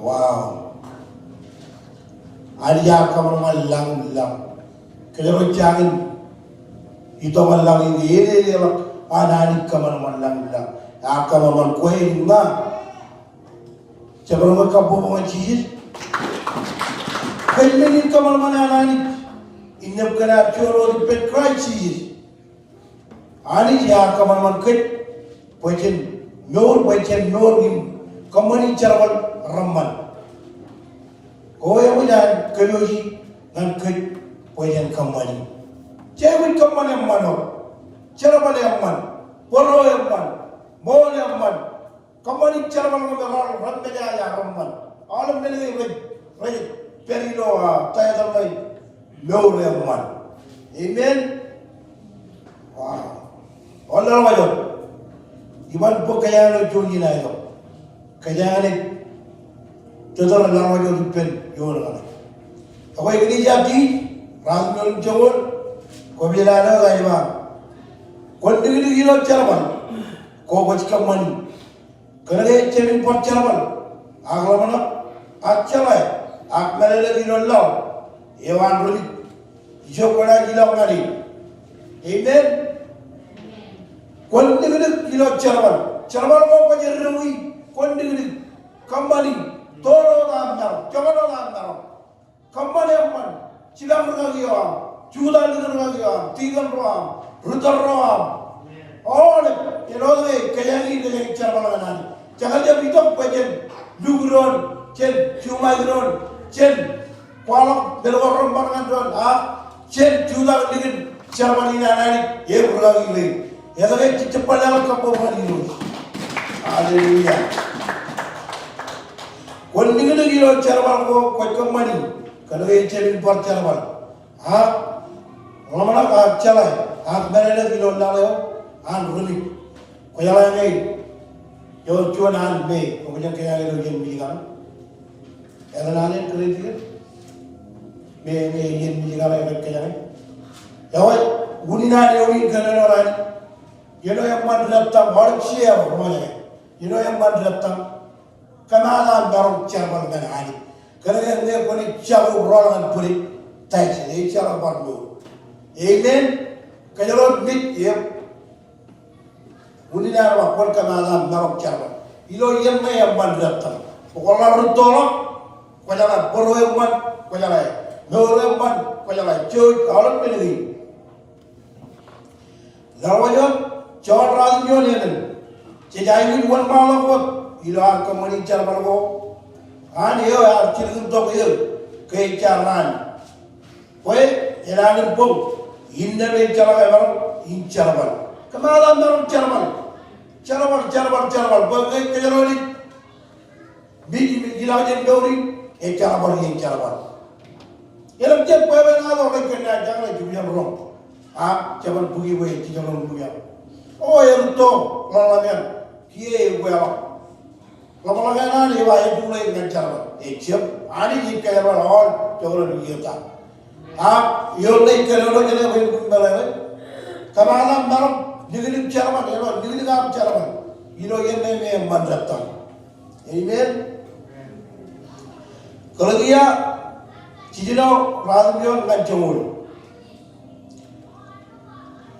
Wow. Anij ear kōṃanṃan lañ im laḷ. Kōjro jañin itok ñan laḷ in, ededeḷọk an Anij kōṃanṃan lañ im laḷ. Ear kōṃanṃan kwe im ña. Jemaroñ kabbokbok ñan Jisōs. Kōj men in kōṃanṃan an Anij. Innām kōn aer juon wōt ippān Kraist Jisōs. Anij ear kōṃanṃan kōj bwe jen mour, bwe jen mour im kōṃṃani jerbal reṃṃan. Ko eṃōj an kōpooji ñan kōj bwe jen kōṃṃani. Jej aikuj kōṃṃan eṃṃan eo. Jerbal eṃṃan. Bōro eṃṃan. Ṃool eṃṃan. Kōṃṃani jerbal ko me rej, rej mejaja reṃṃan. Aolep men ṇe rej, rej pād ilo, ah, title ṇe, mour eṃṃan. Amen. Wow. Ḷaḷ waj wōt. Iban bōk kōjeañ ilo juon iien aō. Kōjeañ ilo tōtōr ḷaḷ waj wōt ippān iioon kaṇe. Ekwe eklejia Tiij, ruatimjuon im joñoul, kwōpejḷaḷ eo ej ba, kwōn dikdik ilo jerbal ko kwōj kōṃṃani. Kōnke ejjab in bar jerbal, ak ḷōmṇak, ak jeḷā, ak mālōtlōt ilo laḷ eo an ri-mej. Ijo kwōnaaj ilọk ñan e. Amen. Kwōn dikdik ilo jerbal. Jerbal ko kwōj eddowi, kwōn dikdik. Kōṃṃani, toon wōt aṃ maroñ, jokwan wōt aṃ maroñ. Kōṃṃan eṃṃan, jipañ rikaki eo aṃ, jutak likin rikaki eo aṃ, tikōn ro aṃ, ri-tōl ro aṃ. Aolep, āinwōt ke kōjeañ in, kōjeañ in jerbal ñan Anij. Jekar jab itok bwe jen lukkuun doon, jen juṃaik doon, jen kwaḷọk men ko reṃṃan ñan doon, ak jen jutak likin jerbal in an Anij, im rikaki rein. Etke jej jab bar leḷọk kabbokbok ñan Irooj? Hallelujah. Kwōn dikdik ilo jerbal ko kwōj kōṃṃani, kōnke ejjab in bar jerbal. Ak ḷōmṇak, ak jeḷā, ak mālōtlōt ilo laḷ eo an ri-mej. Kwōjeḷā ñe eo juon an me, kwō kōjeañ kōjeañ ilo iien Michigan. Etan alen kōrā jikin. Me, me iien Michigan eo kōjeañ. Eo ej Unin an eoon in kōnono raṇ, iien eo eṃṃan deptan, aolep share ro ṇe. Iien eo eṃṃan deptan, kōmaat aṃ maroñ jerbal ñan Anij. Kōnke ñe kwōnaaj jako rọọl ñan bwidej, tithe ej jeḷā bar mour. Amen. Kōjro ej mej, yep. Unin an ba kwōn kōmaat aṃ maroñ jerbal. Ilo iien ṇe eṃṃan deptan. Kwō ḷak rūttoḷọk, kwō jeḷā bōro eṃṃan, kwō jeḷā mour eṃṃan, kwō jeḷā jouj, aolep men kein. Ḷọk wōt, Jon ruatimjuon emān. Jej aikuj wōnṃaanḷọk wōt ilo ad kōṃṃani jerbal ko an eo ear jilkintok eō ke ej jaar raan. Bwe enañin boñ, innām ejjeḷọk emaroñ in jerbal. Kōmaat aṃ maroñ jerbal. Jerbal, jerbal, jerbal. Bwe ñe kōjro naaj mej, mej, ilọk jān mour in, ejjeḷọk bar iien jerbal. Elōñ jet bwebwenato rej kōnnaaj, jekar ej jibjeḷ roñ. Ak jeban bukwi bwe ejjeḷọk bukwi. O, erūtto ḷōḷḷap eṇ, kiiō eweḷọk. Ḷapḷọk eṇ an ej ba ejuḷe ñan jerbal. Ejjab, Anij ej kōjerbal aolep jekdọọn iiō ta. Ak ioon ṇe ej kōnono jān e bwe en kōmeḷeḷe, kōmaat aṃ maroñ liklik jerbal, eo, liklik aṃ jerbal ilo iien ṇe me eṃṃan deptan. Amen. Galetia jiljino ruatimjuon ñan joñoul.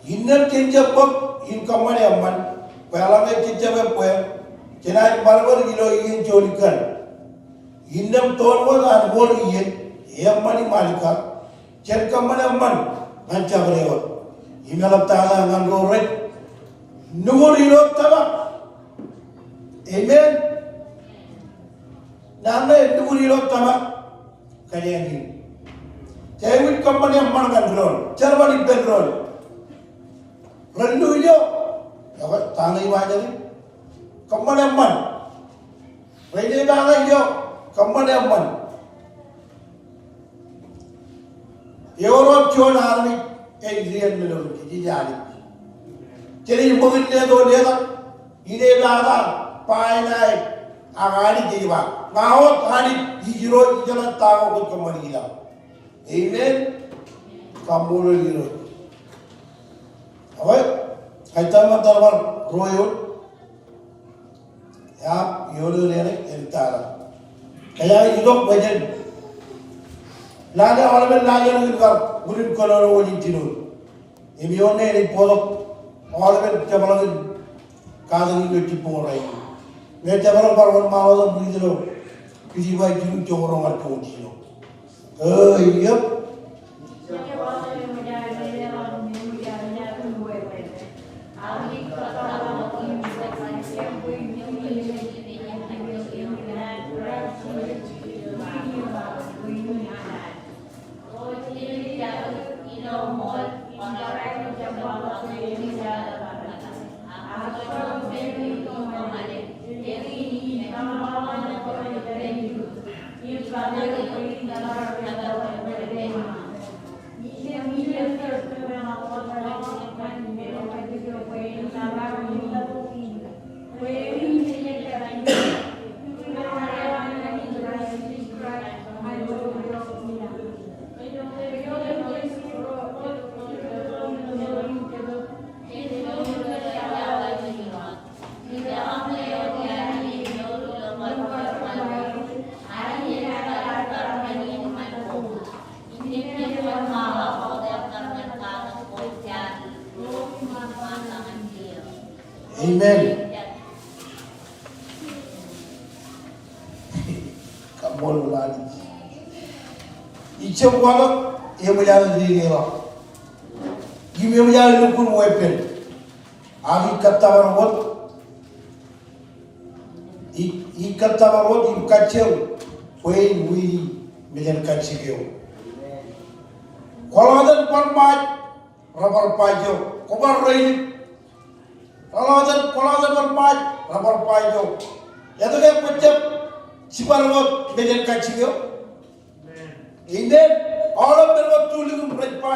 Innām jen jab bōk in kōṃṃan eṃṃan, bwe eḷaññe jej jab ebbeer, jenaaj ṃadṃōd ilo iien juon ikkan. Innām toon wōt an wōr iien, eṃṃan im alikkar, jen kōṃṃan eṃṃan ñan jabdewōt im eḷaptata ñan ro rej nukud ilo tōmak. Amen. Naan ṇe nukud ilo tōmak. Kōjeañ in. Jej aikuj kōṃṃan eṃṃan ñan doon, jerbal ippān doon. Ren lukkuun ijo, ekwe, ta ṇe ej ba jān e? Kōṃṃan eṃṃan. Ren ej ba ṇe ijo, kōṃṃan eṃṃan. Ewōr wōt juon armej ej dien men eo jej Anij. Jenaaj ṃōk in leto letak, inepata, ba enaaj, ak Anij ej ba, ña wōt Anij, Irooj, ijeḷā ta ko kwōj kōṃṃani ilaḷ. Amen. Kaṃṃoolol Irooj. Ekwe, ij tōmak bar ruo eoon. Yap, ioon eoon eṇ, eṇ tata. Kōjeañ itok bwe jen lale aolepen laajrak in kar unin kōnono wōj in jinoin. Im ioon ṇe enaaj bōktok aolepen jepḷaak in katak in ilo jibboñ rainin. Ñe jepḷaak bar wōnṃaanḷọk im ri ijin ilo kōjparok in jilkintok roñ ar juon jino. Eo, yep. Amen. Kaṃṃoolol Anij. Ij jab waḷọk eṃōj aō dedeḷọk im eṃōj aō lukkuun weeppān. Ak ij kōttōpar wōt, ij, ij kōttōpar wōt im kajjioñ bwe in wini mejānkajjik eo. Kwōḷak iten bar Ṃaaj rebar ba ijo, kwō bar reilik. Kwōḷak iten, kwōḷak iten bar Ṃaaj rebar ba ijo, etke kwō jab jipañ wōt mejānkajjik eo? Amen. Aolep men eo tulikin rej ba,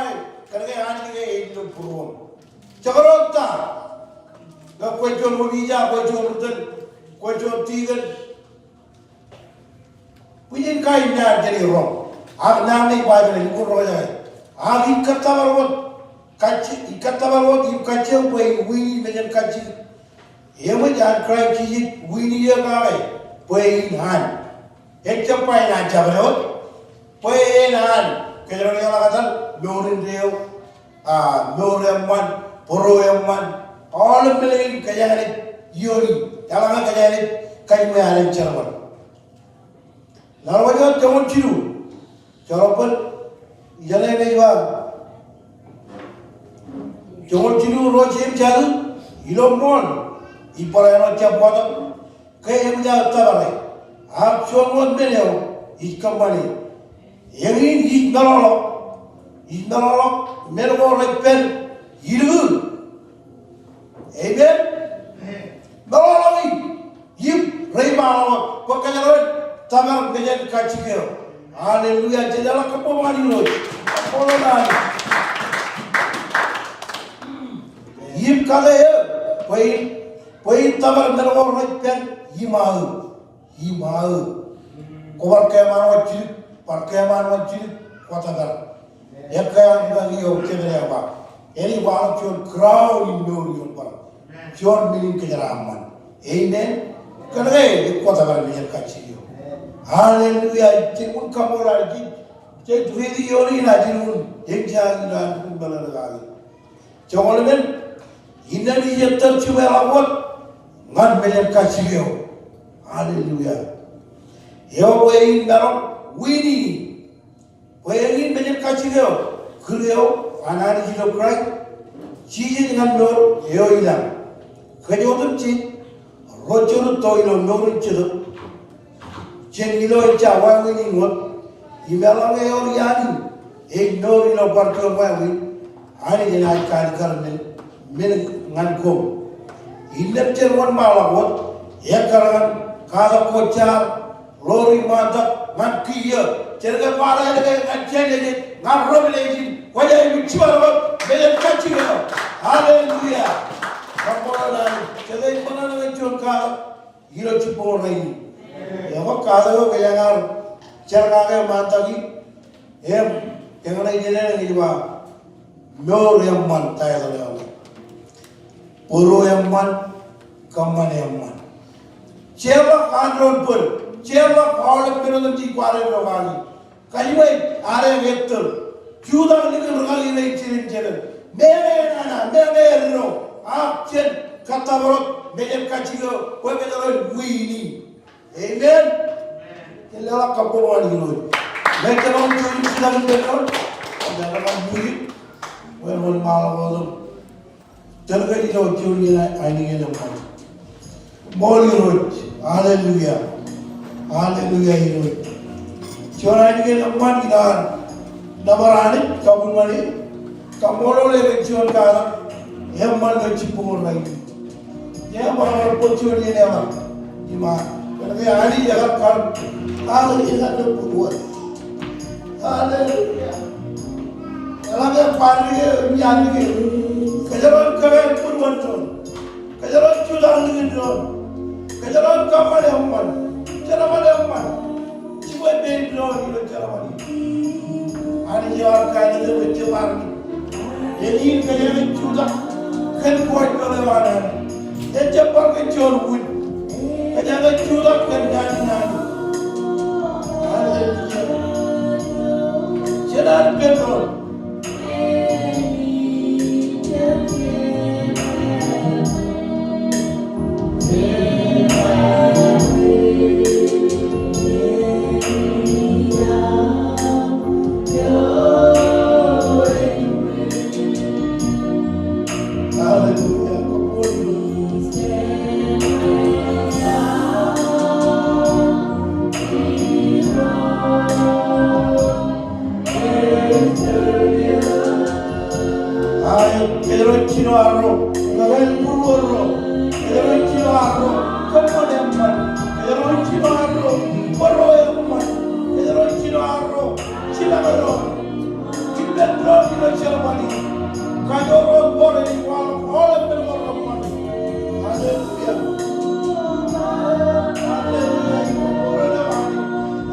kōnke Anij ke ej ilo būruōṃ. Jekdọọn ta, ñe kwe juon wōpija, kwe juon rūtōl, kwe juon tikōn, bwijin kain naan jenaaj roñ. Ak naan ṇe ej ba ilo lukkuun roñjake, ak ij kōttōpar wōt kajjitōk, ij kōttōpar wōt im kajjitōk bwe in wiin mejānkajjitōk. Eṃōj an Kraist Jisōs wiin eō kake bwe in an. Ejjab ba in an jabdewōt, bwe en an kōjro jeḷā kōttar mour indeeo, a, mour eṃṃan, bōro eṃṃan, aolep men in kōjeañ naaj iooni, eḷaññe kōjeañ naaj kajiṃwe alen jerbal. Ḷọk wōt joñoul jilu. Joḷọk bōd, ijeḷā ej ba, joñoul jilu, ruo jeiū jatū, ilo ṃool, ij barāinwōt jab bōktok ke eṃōj aō tōpare, ak juon wōt men eo ij kōṃṃane. Eñin ij meḷọkḷọk, ij meḷọkḷọk men ko rej pād illu. Amen. Meḷọkḷọk in. Im reiṃaanḷọk bwe kōjro en tōpar mejānkajjitōk eo. Hallelujah. Jen eḷak kabbokbok ñan Irooj. Kabbokbok ñan Irooj. Im kate eō bwe in, bwe in tōpar men ko rej pād im aō, im aō. Kwō bar kōṃṃan wōt jidik, bar kōṃṃan wōt jidik, kwō tōpar. Ekkā an ri-kaki eo kōttar eo ba, enaaj waḷọk juon crown in mour ioon bar juon men in kōjeraaṃṃan. Amen. Kōnke ej kwō tōpar mejānkajjitōk eo. Hallelujah. Ij wōn kaṃṃoolol Anij. Jej riiti ioon in ajinoin eñjake ilo an lukkuun meḷeḷe kake. Joñoul emān, innām ij ettōr jipeḷọk wōt ñan mejānkajjitōk eo. Hallelujah. Eo bwe in maroñ wiin in. Bwe eñin mejānkajjitōk eo, kūr eo an Anij ilo Kraist Jisōs ñan mour eo ilañ. Kōj otemjej, ro jorū to ilo mour in jetōb jān ilo ejja wāween in wōt, im eḷaññe ewōr iaan in ej mour ilo bar juon wāween, Anij enaaj kaalikkar men, men ñan koṃ. Innām jen wōnṃaanḷọk wōt, ekkar ñan katak ko jaar, ḷoor iṃaantak ñan kiiō, jen kar ba ḷọk ke ñan jān ej, ñan Revelation, kwōj aikuj jiṃor wōt mejānkajjitōk eo. Hallelujah. Kaṃṃoolol Anij. Jen aikuj ṃōṇōṇō ñan juon katak ilo jibboñ rainin. Ekwe katak eo kōjeañ ar jerkake ṃaantaki im eñṇe ijin eṇ ej ba mour eṃṃan, title eo. Bōro eṃṃan, kōṃṃan eṃṃan. Jeorḷọk an doon bōd, jeorḷọk aolep men otemjej kwaar eddo kaki. Kajiṃwe ad ettōr. Jutak likin rūkaki rein jinen jinen. Meñe enana, meñe eddo. Ak jen kōttōpar wōt mejānkajjitōk eo bwe kōjro en wiini. Amen. Jen leḷọk kabbokbok ñan Irooj. Jen kōtḷọk juon im jitōñ ippān doon. Jen kōtḷọk juon im jitōñ. Bwe en wōnṃaanḷọk wōt im tōl kōj ilo juon iien ainikien eṃṃan. Ṃool Irooj. Hallelujah. Hallelujah Irooj. Juon ainikien eṃṃan ilo ad nōbar Anij, kabuñ ñan e. Kaṃṃoolol e kōn juon katak eṃṃan ilo jibboñ rainin. Ej bar bōk juon iien eḷap. Iṃaan. Kōnke Anij ekar kar, Anij ekar kar bōk wōt. Hallelujah. Eḷaññe bar ke iaan ke, kōjro en kōkāāl bōd wōt doon. Kōjro en jutak likin doon. Kōjro en kōṃṃan eṃṃan. Jerbal eṃṃan. Jibwe pein doon ilo jerbal in. Anij eo ear kāālōt eok ejjab armej. Eñin kōjeañ jutak kōn kwōj bōk eo an Anij. Ejjab bar kōn juon wūj. Kōjeañ jutak kōn ñan ñan. Hallelujah. Jen ar ippān doon. Hallelujah. Aet, kōjro jino arro, kōkāāl būruorro, kōjro jino arro, kōṃṃan eṃṃan, kōjro jino arro, bōro eṃṃan, kōjro jino arro, jipañ doon, ippān doon ilo jerbal in, kajoor ro bōro ej waḷọk aolep men ko reṃṃan. Hallelujah. Hallelujah.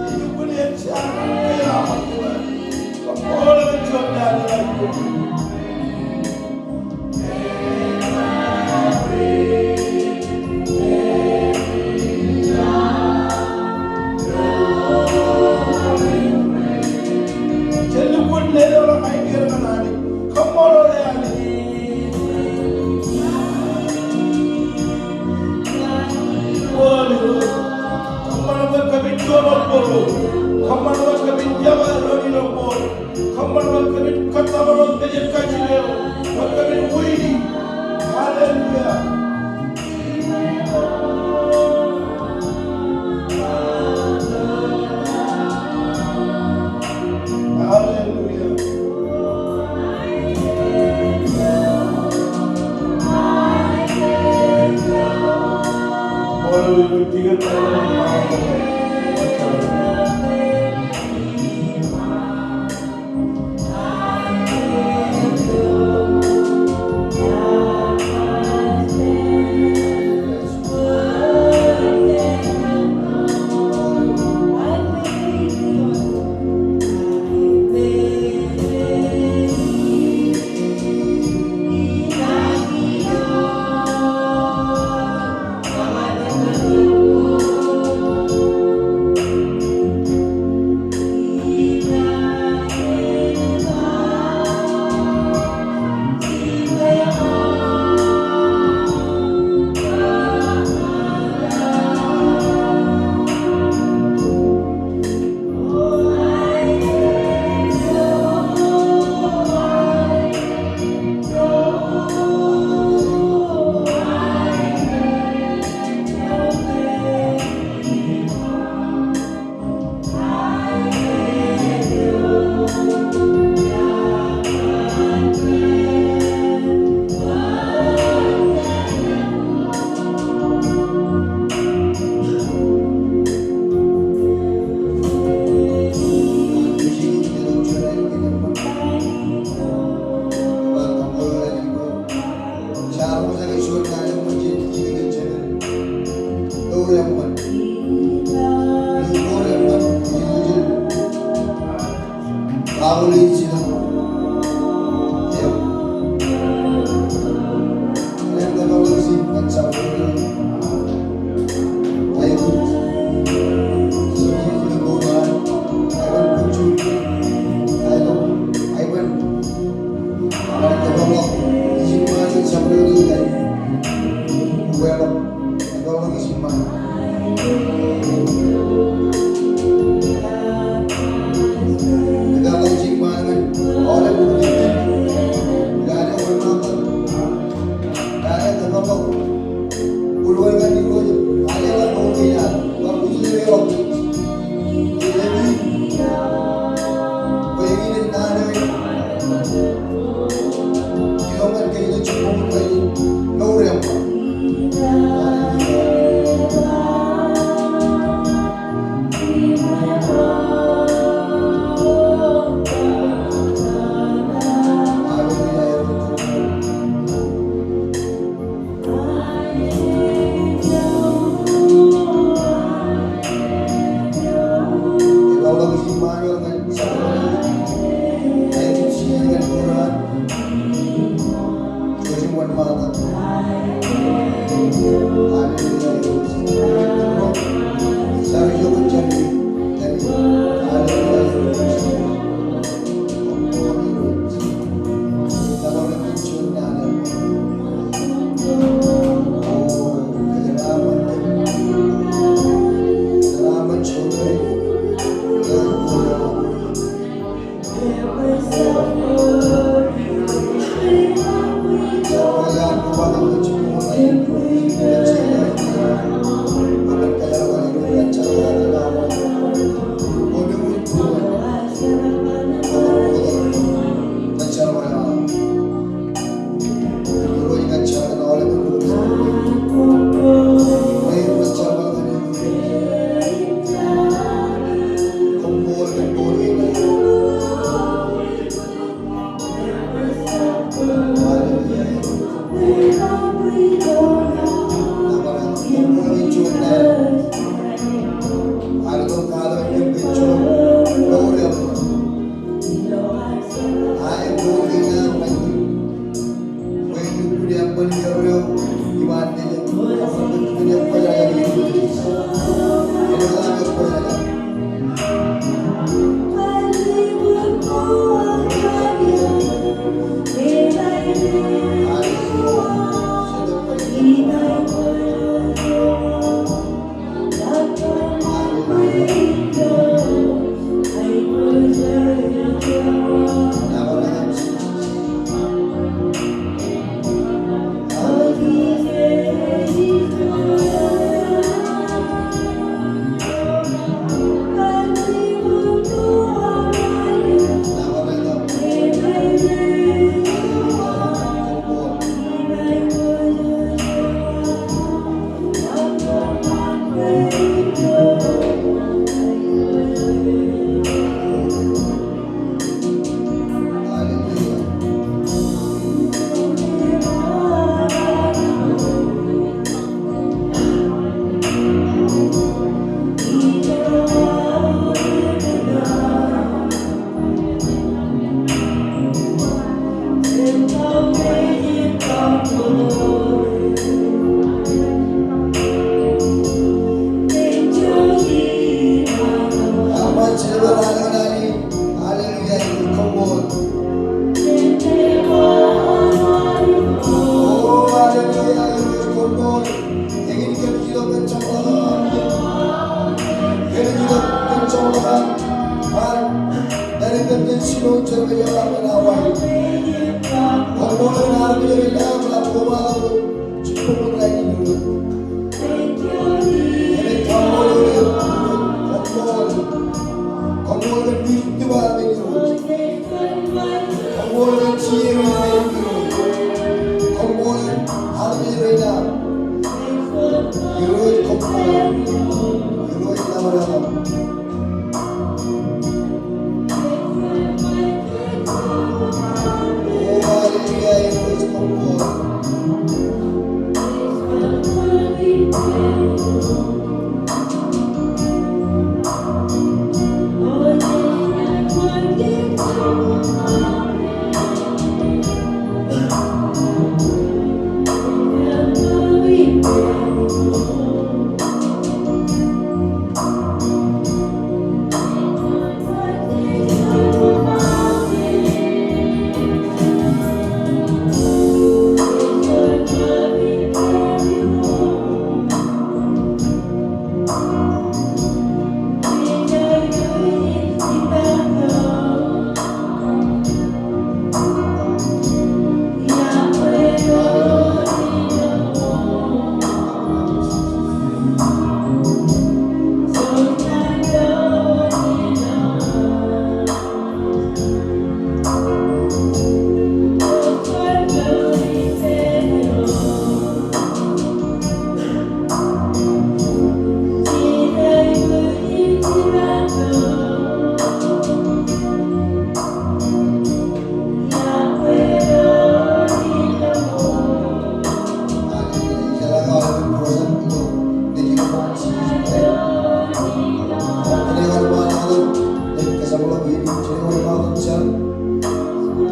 Ij kōṃṃan eṃṃan. Ij kōṃṃan eṃṃan. Ij kōṃṃan eṃṃan.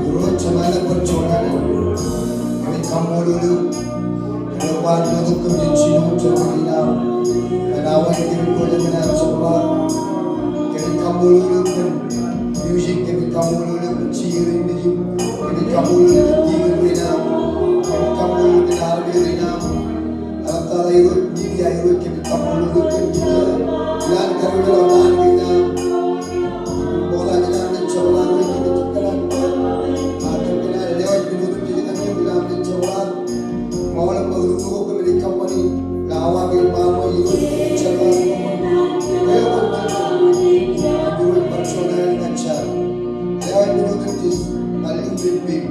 Irooj, Jemem bar juon alen, kōmij kaṃṃoolol eok kōn awa in jinoin jemān in awa in kōmij kaṃṃoolol eok kōn music, kōmij kaṃṃoolol eok kōn singing in nejin, kōmij kaṃṃoolol eok kōn deacon rein aṃ, kōmij kaṃṃoolol eok kōn armej rein aṃ. Eḷaptata Irooj, media Irooj, kōmij kaṃṃoolol eok kōn media, ilowaan kōrā eo an kein aṃ. Ṃokta jān aṃ naaj jepḷaak, Irooj, kōmij jab kōṇaan, a, kōm kōṇaan lewōj men otemjej ñan eok, ilowaan naaj jepḷaak. Ṃool im ṃakūtkūt ko kōmij kōṃṃani, ilo awa kein ṃaan ṇe, Irooj, kōmij jepḷaak. Irooj, bar juon alen ñan jar. Lewōj men otemjej ñan lukkuun pein.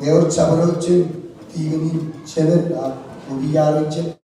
Ewōr jabdewōt jān deacon in, jemān, a, eo iar jet.